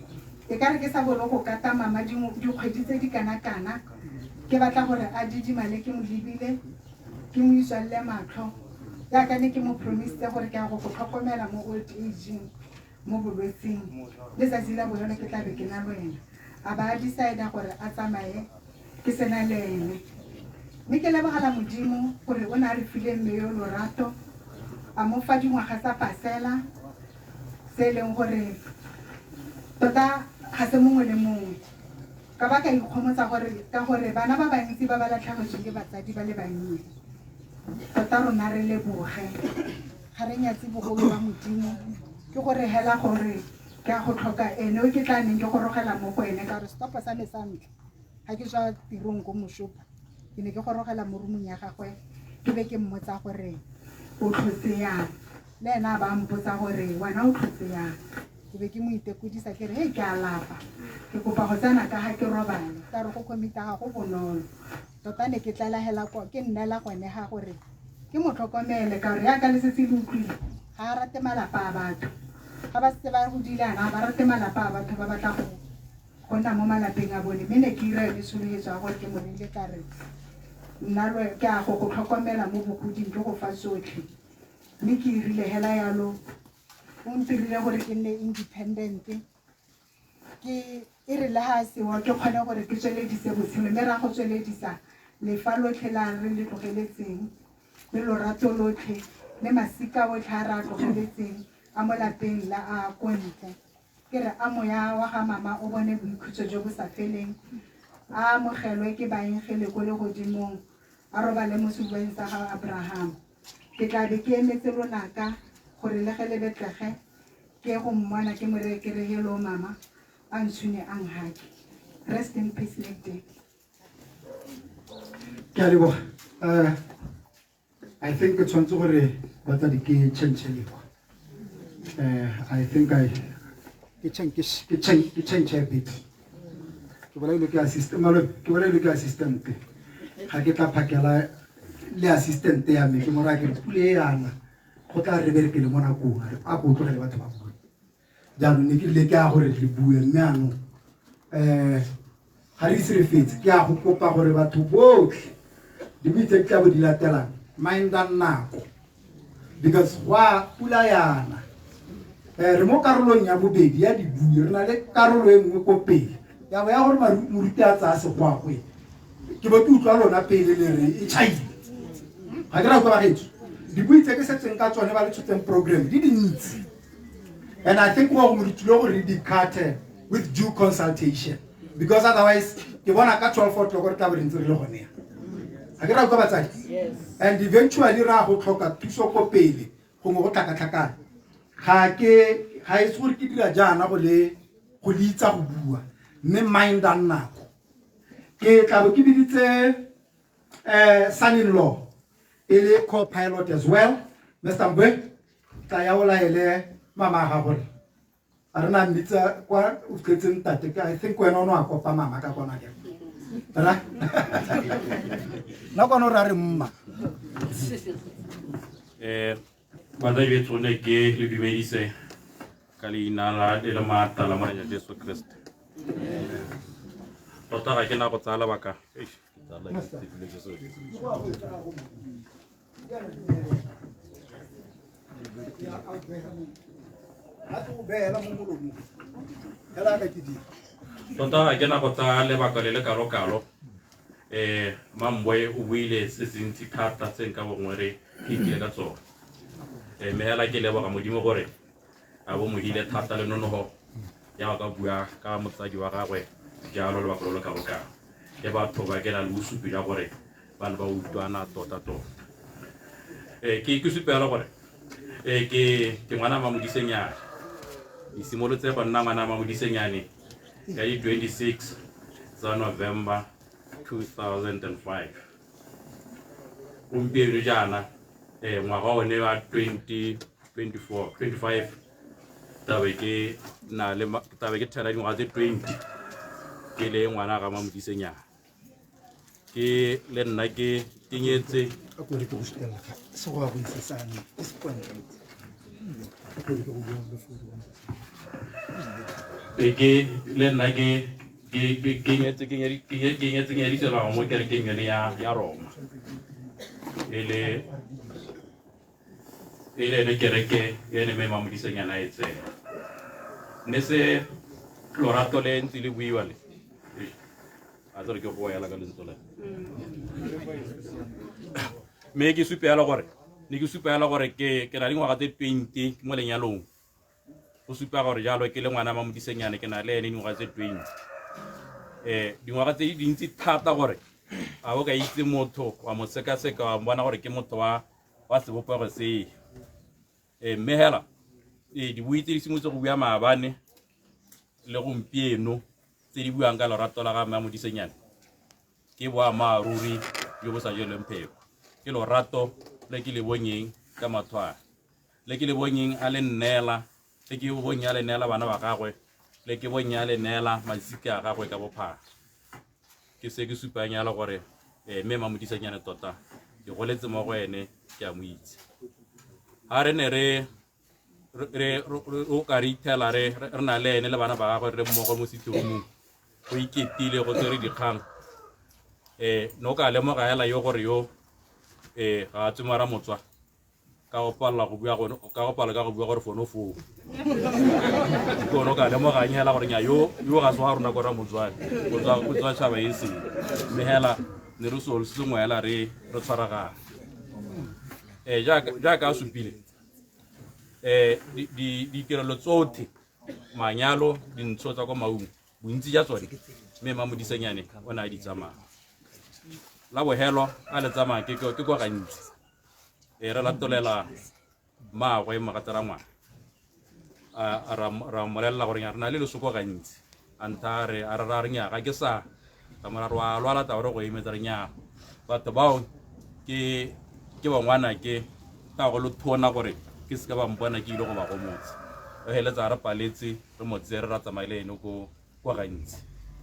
Speaker 5: e ka re ke sa bolo go kata mama dikgwedi tse di kana-kana ke batla gore a didimale ke mo lebile ke mo itswalele matlho jaaka ne ke mo promisitse gore ke a go go tlhokomela mo old ageng mo bolwetseng letsatsi la bofelo ke tla be ke na le wena a ba a decide gore a tsamaye ke sena le ene mme ke lebogela modimo gore o ne a re file mme yo lorato a mo fa dingwaga tsa pasela se e leng gore tota ga se mongwe le mongwe ka ba ka ikgomotsa gore ka gore bana ba bantsi ba ba latlhegetsweng ke batsadi ba le bannye tota rona re leboge ga re nyatse bogolo ba modimo ke gore hela gore ke a go tlhoka ene o ke tla neng ke gorogela mo go ene ka gore setopo sa me sa ntlha ga ke tswa tirong ko moshopa ke ne ke gorogela mo rumong ya gagwe ke be ke mmotsa gore o tlhotse yang le ena a ba mpotsa gore wena o tlhotse yang ke be ke mo itekodisa ke re hei ke a lapa ke kopa go tsena ka ga ke robale ka re go commita ga go bonolo tota ne ke tlala hela ke nnela gone ga gore ke mo tlhokomele ka gore yaka le setse le utlwile ga a rate malapa a batho ga ba setse ba godile ana ga ba rate malapa a batho ba batla go nna mo malapeng a bone mme ne ke ira yone tsholofetso ya gore ke mo reile ka re nna ke a go go tlhokomela mo bogoding ke go fa tsotlhe mme ke irile hela yalo o ntirile gore ke nne independent ke e re le ga sewa ke kgone gore ke tsweledise botshelo mme ra go tsweledisa lefa lotlhe la re le tlogeletseng le lorato lotlhe le masika otlhe a re a tlogeletseng a mo lapeng la a ko ntle ke re a moya wa ga mama o bone boikhutso jo bo sa feleng a amogelwe ke baengele ko legodimong a robale mo sebubeng sa ga Abraham ke tla be ke emetse lonaka gore le ge le betlege ke go mmona ke mo reye ke re hello mama a ntshune a nhake rest in peace Nekde.
Speaker 2: Ke a leboga. I think ke tshwanetse gore batsadi ke change lekwa. I think I ke change ke change ke change a bit. Ke bolailwe ke assistant malome ke bolailwe ke assistant. Ga ke tla phakela le assistant ya me ke mo raya ke re pule e yana go tla re berekele mo nakong a re a ko tlogele batho ba bue. Jaanong ne ke rile ke a gore le bue mme anong ga re ise re fetse ke a go kopa gore batho botlhe dibui tse di tla bo di latelang mindang nako because go a pula yana re mo karolong ya bobedi ya dibui re na le karolo e nngwe ko pele ya bo ya gore moruti a tsaya segwagwe ke bo ke utlwa lona pele le re e chaile ga ke ra utlwa bagetso dibui tse ke setseng ka tsone ba le tshotseng program di dintsi and I think go mo tlile gore di cut with due consultation because otherwise ke bona ka 12 o'clock re tla bo re ntse re le gone ya ga ke ra utlwa batsadi and eventually ra go tlhoka thuso ko pele gongwe go tlhakatlhakana ga ke ga e se gore ke dira jaana go le go le itsa go bua mme mindang nako ke tla bo ke biditse son in law e le co-pilot as well Mr Mbwe tla ya o laele mama ga gore a re na mmitsa kwa o tletseng ntate I think wena o ne wa kopa mama ka kona ke ra nna kwana o re a re mma
Speaker 7: Batsadi betso ne ke le dumedise ka leina la le le maatla la Morena Jesu Kriste. Tota ga ke na go tsaya lebaka. Eish, ke tsaya lebaka. Tota ga ke na go tsaya lebaka le le kalo-kalo. Mambwe o buile se se ntsi thata se nka bongwe re ke ikile ka tsone. Mme hela ke leboga Modimo gore a bo mohile thata le nonogo ya ya go ka bua ka motsadi wa gagwe jalo lobaka lo lo kalokalo. Ke batho ba ke na le bosupi jwa gore ba ne ba utlwana tota-tota. Ke supe fela gore ke ngwana Mamodisenyane. Ke simolotse go nna ngwana Mamodisenyane ka di 26 tsa November 2005. Gompieno jaana ngwaga one wa 2024 25 tabe ke na le tabe ke thela dingwaga tse 20 ke le ngwana ga Mamodisenyane. Ke le nna ke nyetse.
Speaker 2: A ko re ke go sutelela ga se go a go isa sane ke se point. A ko re ke go bua le foru.
Speaker 7: E ke le nna ke ke nyetse ke ke nyetse nyadiselwa mo kerekeng yone ya Roma. E le ene kereke ene mme Mamodisenyane a e tsena. Mme se lorato le ntse le buiwa le. A tsere ke go ela ka lentswe le. Mme ke supe fela gore ne ke supa fela gore ke na le dingwaga tse 20 mo lenyalong. Go supa gore jalo ke le ngwana Mamodisenyane ke na le ene dingwaga tse 20. Dingwaga tse di dintsi thata gore a o ka itse motho wa mo sekaseka wa bona gore ke motho wa sebopego se. Mme hela dibui tse di simolotse go bua maabane le gompieno tse di buang ka lorato la ga Mamodisenyane ke boammaaruri jo bo sa jelweng pheko. Ke lorato le ke le bonyeng ka mathwana, le ke le bonyeng a le nneela, le ke bonyeng a le neela bana ba gagwe, le ke bonyeng a le neela masika a gagwe ka bophara. Ke se ke supang yalo gore mme Mamodisenyane tota ke goletse mo go ene, ke a mo itse. Ha re ne re o ka re ithela re na le ene le bana ba gagwe re mmogo mo setiromong, go iketile go tsere dikgang. No ka lemoga hela yo gore yo ga a tswe mara motswa ka go palela go bua gone, ka go palela ka go bua gore fono foo. Ke one o ka lemogang hela gore nya yo ga se wa rona ko Ramotswane, o tswa tšhaba e seng. Mme hela ne re solo se sengwe hela re tshwaragana. Jaaka a supile ditirelo tsotlhe, manyalo, dintsho tsa kwa Maung, bontsi ja tsone mme Mamodisenyane o ne a di tsamaya. La bohelo a le tsamaya ke kwa gantsi. Re latolela mmaagwe mogatsa ngwana. Ra mmolelela gore re na le lesoko gantsi. A ntha re a re nya ga ke sa ka mora re wa lwala taba re go emetsa re nya. Batho bao ke bangwana ke ka go lo thona gore ke se ka ba mpona ke ile go ba gomotsa. Re heletsa re paletse re mo tsere ra tsamaile le ene ko kwa gantsi.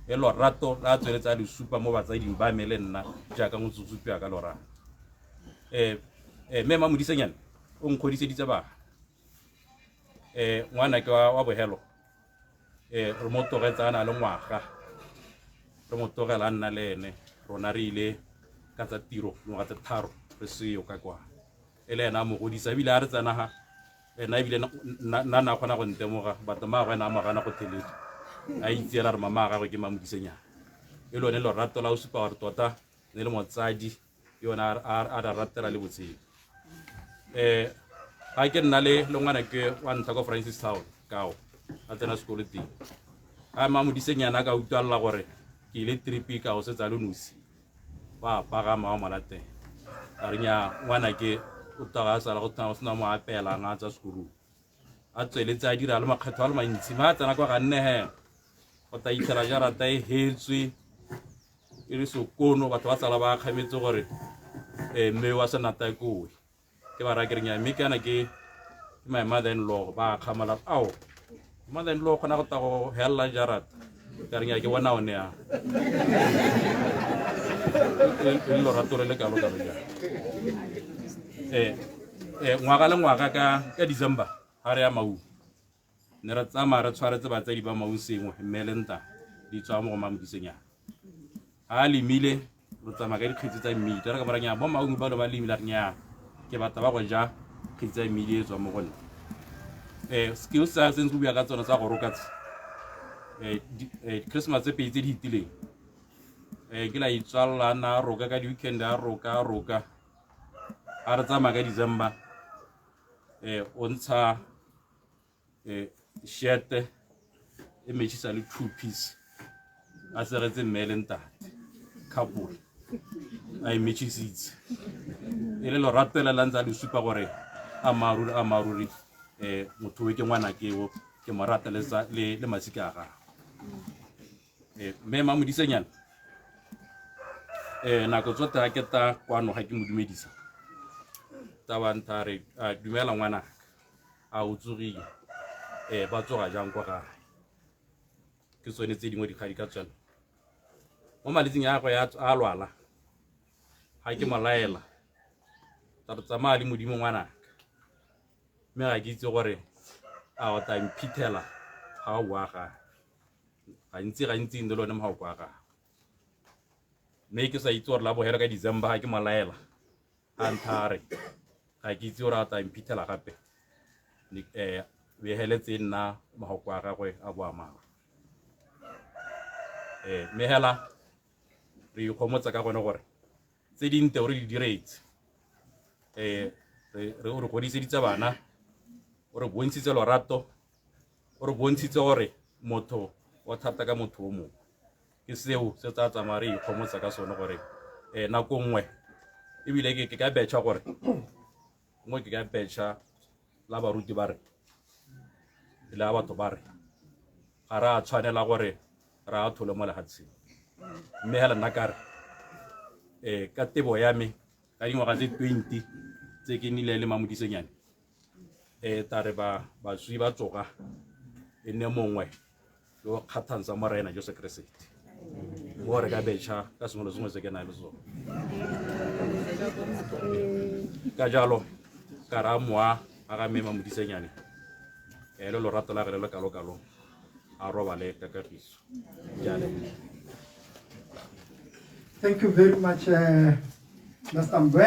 Speaker 7: E lorato la tsweletsa le supa mo batsading ba me le nna jaaka go supiwa ka lorato. Mme Mamodisenyane o nkgodiseditse bana. Ngwana ke wa bohelo. Re mo tlogetse a na le ngwaga. Re mo tlogela a nna le ene. Rona re ile ka tsa tiro dingwaga tse 3 re seo ka kwa. E le ena a mo godisa ebile a re tsena ga ena ebile nna na kgona go ntemoga batho mmaagwe ena a mo gana go theletsa. A itse ela re mama a gagwe ke Mamodisenyane. E lone lorato la o supa gore tota ne le motsadi yone a re ratela le botshelo. Ga ke nna le ngwana ke wa ntlha ko Francis Town kao a tsena sekolo teng. Ga Mamodisenyane a ka utlwalela gore ke ile trip ka go setsa le nosi, ba pagama wa mo latela. A re nya ngwana ke o tla a sala go tshwana go sena mo apeelang a tswa sekolong. A tsweletse a dira le makgetho a le mantsi, mme a tsena kwa ga nne he go tla itlhela jarata e hetswe e le sekono, batho ba sala ba kgametse gore mme wa senata kowe. Ke ba raya ke re nya mme kana ke my mother in law ba kgamala ao mother in law kgona go tla go hella jarata. Ka re nya ke bona one ya. E lorato le le kalo kalo jang. Ngwaga le ngwaga ka December ga re ya Maung ne re tsamaya re tshwaretse batsadi ba Maung sengwe mme le nta di tswa mo go Mamodisenyane. Ha a lemile re tsamaya ka dikgetsi tsa mmidi. Re ka bara nya bo Maung ba ba lemile re nya ke batla ba go ja kgetsi tsa mmidi e tswa mo go nna. Skills tsa se ntse go bua ka tsone tsa go roka tse. Christmas tse pedi tse di fetileng. Ke la itswalla na roka ka di-weekend a roka. A re tsamaya ka December. O ntsha shirt E matchisa le two piece a segetse mme le ntate couple a e matchisitse e le lorato le la ntse a le supa gore ammaaruri ammaaruri um motho o ke ngwana keo ke mo rata le masika a gagwe. Mme Mamodisenyana nako tsotlhe ga ke ta kwano ga ke mo dumedisa tsa ba ntha re a dumela ngwanaka a o tsogile ba tsoga jang kwa gae. Ke tsone tse dingwe dikgadi ka tswela mo maletsing a gagwe a lwala ga ke mo laela tsa re tsamaya le modimo ngwanaka mme ga ke itse gore a o tla mphitlhela ga o boa gae gantsi gantsi ne le one mogao kwa gagwe mme ke sa itse gore la bogelo ka December ga ke mo laela a nthare ga ke itse gore a tla mphitlhela gape beheletse nna magoko a gagwe a boammaaruri. Mme hela re ikgomotsa ka gone gore tse dinte o re di diretse re o re godiseditse bana o re bontshitse lorato o re bontshitse gore motho o thata ka motho o mongwe. Ke seo se tsa tsamaya re ikgomotsa ka sone gore nako nngwe ebile ke ka betšha gore nngwe ke ka betšha la baruti ba re le a batho ba re ga re a tshwanela gore re a thole mo lefatsheng mme hela nna ka re ka tebo ya me ka dingwaga tse 20 tse ke nnile le Mamodisenyane ta re ba baswi ba tsoga e nne mongwe yo kgathang sa Morena Jesu Keresete mo re ka betšha ka sengwe le sengwe se ke nang le sone. Ka jalo ka raya mowa a ga mme Mamodisenyane le lorato la gagwe le le kalo-kalo a robale ka kagiso. Ke a leboga.
Speaker 2: Thank you very much, Mr. Mbwe.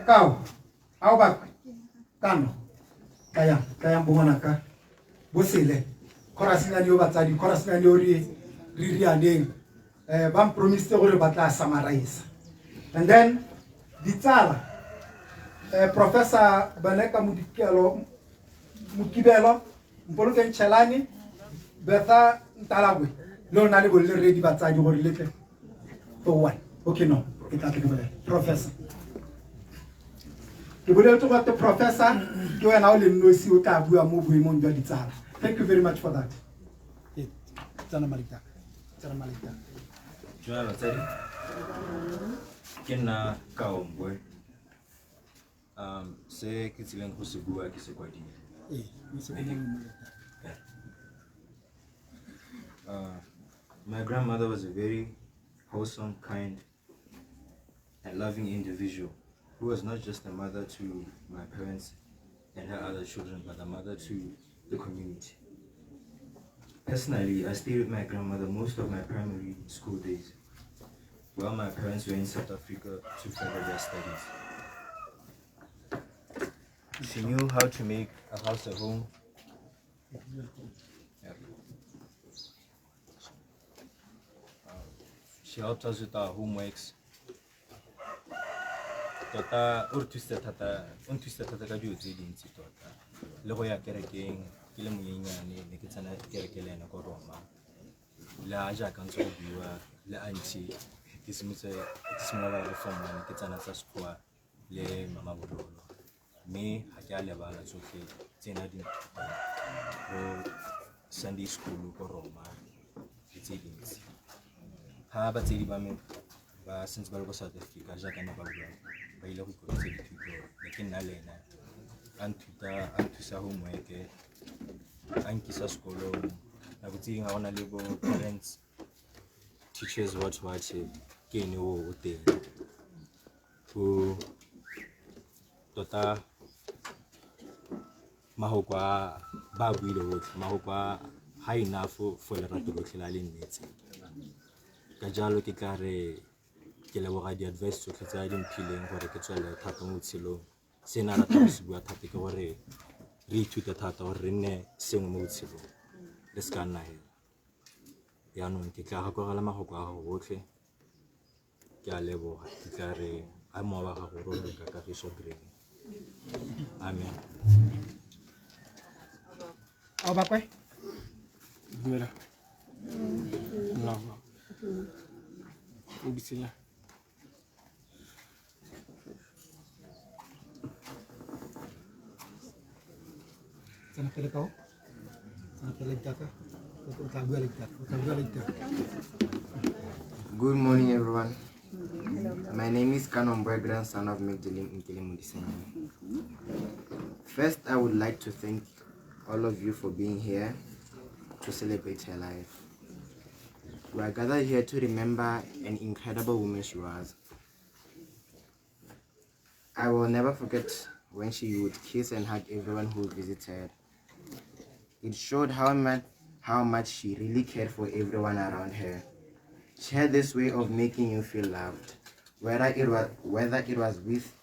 Speaker 2: Kao, ao bakwe, kano, tlayang, tlayang bo ngwanaka, bosele, chorusnyane yo batsadi, chorusnyane yo re re rianeng, ba mpromisitse gore ba tla summarize. And then, ditsala, Professor Baleka Modikelo, Mokibelo, Mpolokeng Chelane, Bertha Ntalabwe, le lona le bo le ready batsadi gore le tle. For one. Okay, no, ke tla tle ke bolele. Professor. Ke boleletse gore professor ke wena o le nosi o tla bua mo boemong jwa ditsala. Thank you very much for that. Tsena Malita. Tsena Malita.
Speaker 8: Dumela batsadi. Ke nna Kaombwe. Se ke tsileng go se bua ke se kwadile.
Speaker 2: O se go Malita.
Speaker 8: My grandmother was a very wholesome, kind, and loving individual who was not just a mother to my parents and her other children, but a mother to the community. Personally, I stayed with my grandmother most of my primary school days, while my parents were in South Africa to further their studies. She knew how to make a house a home. Yeah. She helped us with our homeworks. Tota o re thusitse thata, o nthusitse thata ka dilo tse dintsi tota. Le go ya kerekeng ke le monyenyane ne ke tsena kereke le ena ko Roma. Le a jaaka ntse go buiwa le auntie ke simotse ke simolola le form one ke tsena tsa sekgowa le mama Bololo. Mme ga ke a lebala tsotlhe tse na di nthutang bo Sunday school ko Roma le tse dintsi. Ha batsadi ba me ba sentse ba le ko South Africa jaaka ne ba bua ba ile go ikoketsa dithuto ne ke nna le ena a nthuta a nthusa homework a nkisa sekolong nako tse dingwe ga go na le bo parents teachers what what ke ene o teng go tota mahoko a ba buile botlhe mahoko a ga enough for lerato lotlhe la le nnetse ka jalo ke tla re ke leboga di-advice tsotlhe tse a di mphileng gore ke tswelele thata mo botshelong. Se na rata go se bua thata ke gore re ithute thata gore re nne sengwe mo botshelong re se ka nna hela. Jaanong ke tla gakogela mafoko a gago botlhe ke a leboga ke tla re a mowa wa gago robale ka kagiso grey. Amen.
Speaker 2: Ao bakwe.
Speaker 9: Dumela. No. Modisenya.
Speaker 2: Tsena pele kao. Tsena pele ditaka. O tla bua le ditaka. O tla bua le ditaka.
Speaker 10: Good morning, everyone. My name is Kanomboy, grandson of Magdalene Nkele Modisenyane. First, I would like to thank all of you for being here to celebrate her life. We are gathered here to remember an incredible woman she was. I will never forget when she would kiss and hug everyone who visited. It showed how much she really cared for everyone around her. She had this way of making you feel loved, whether it was with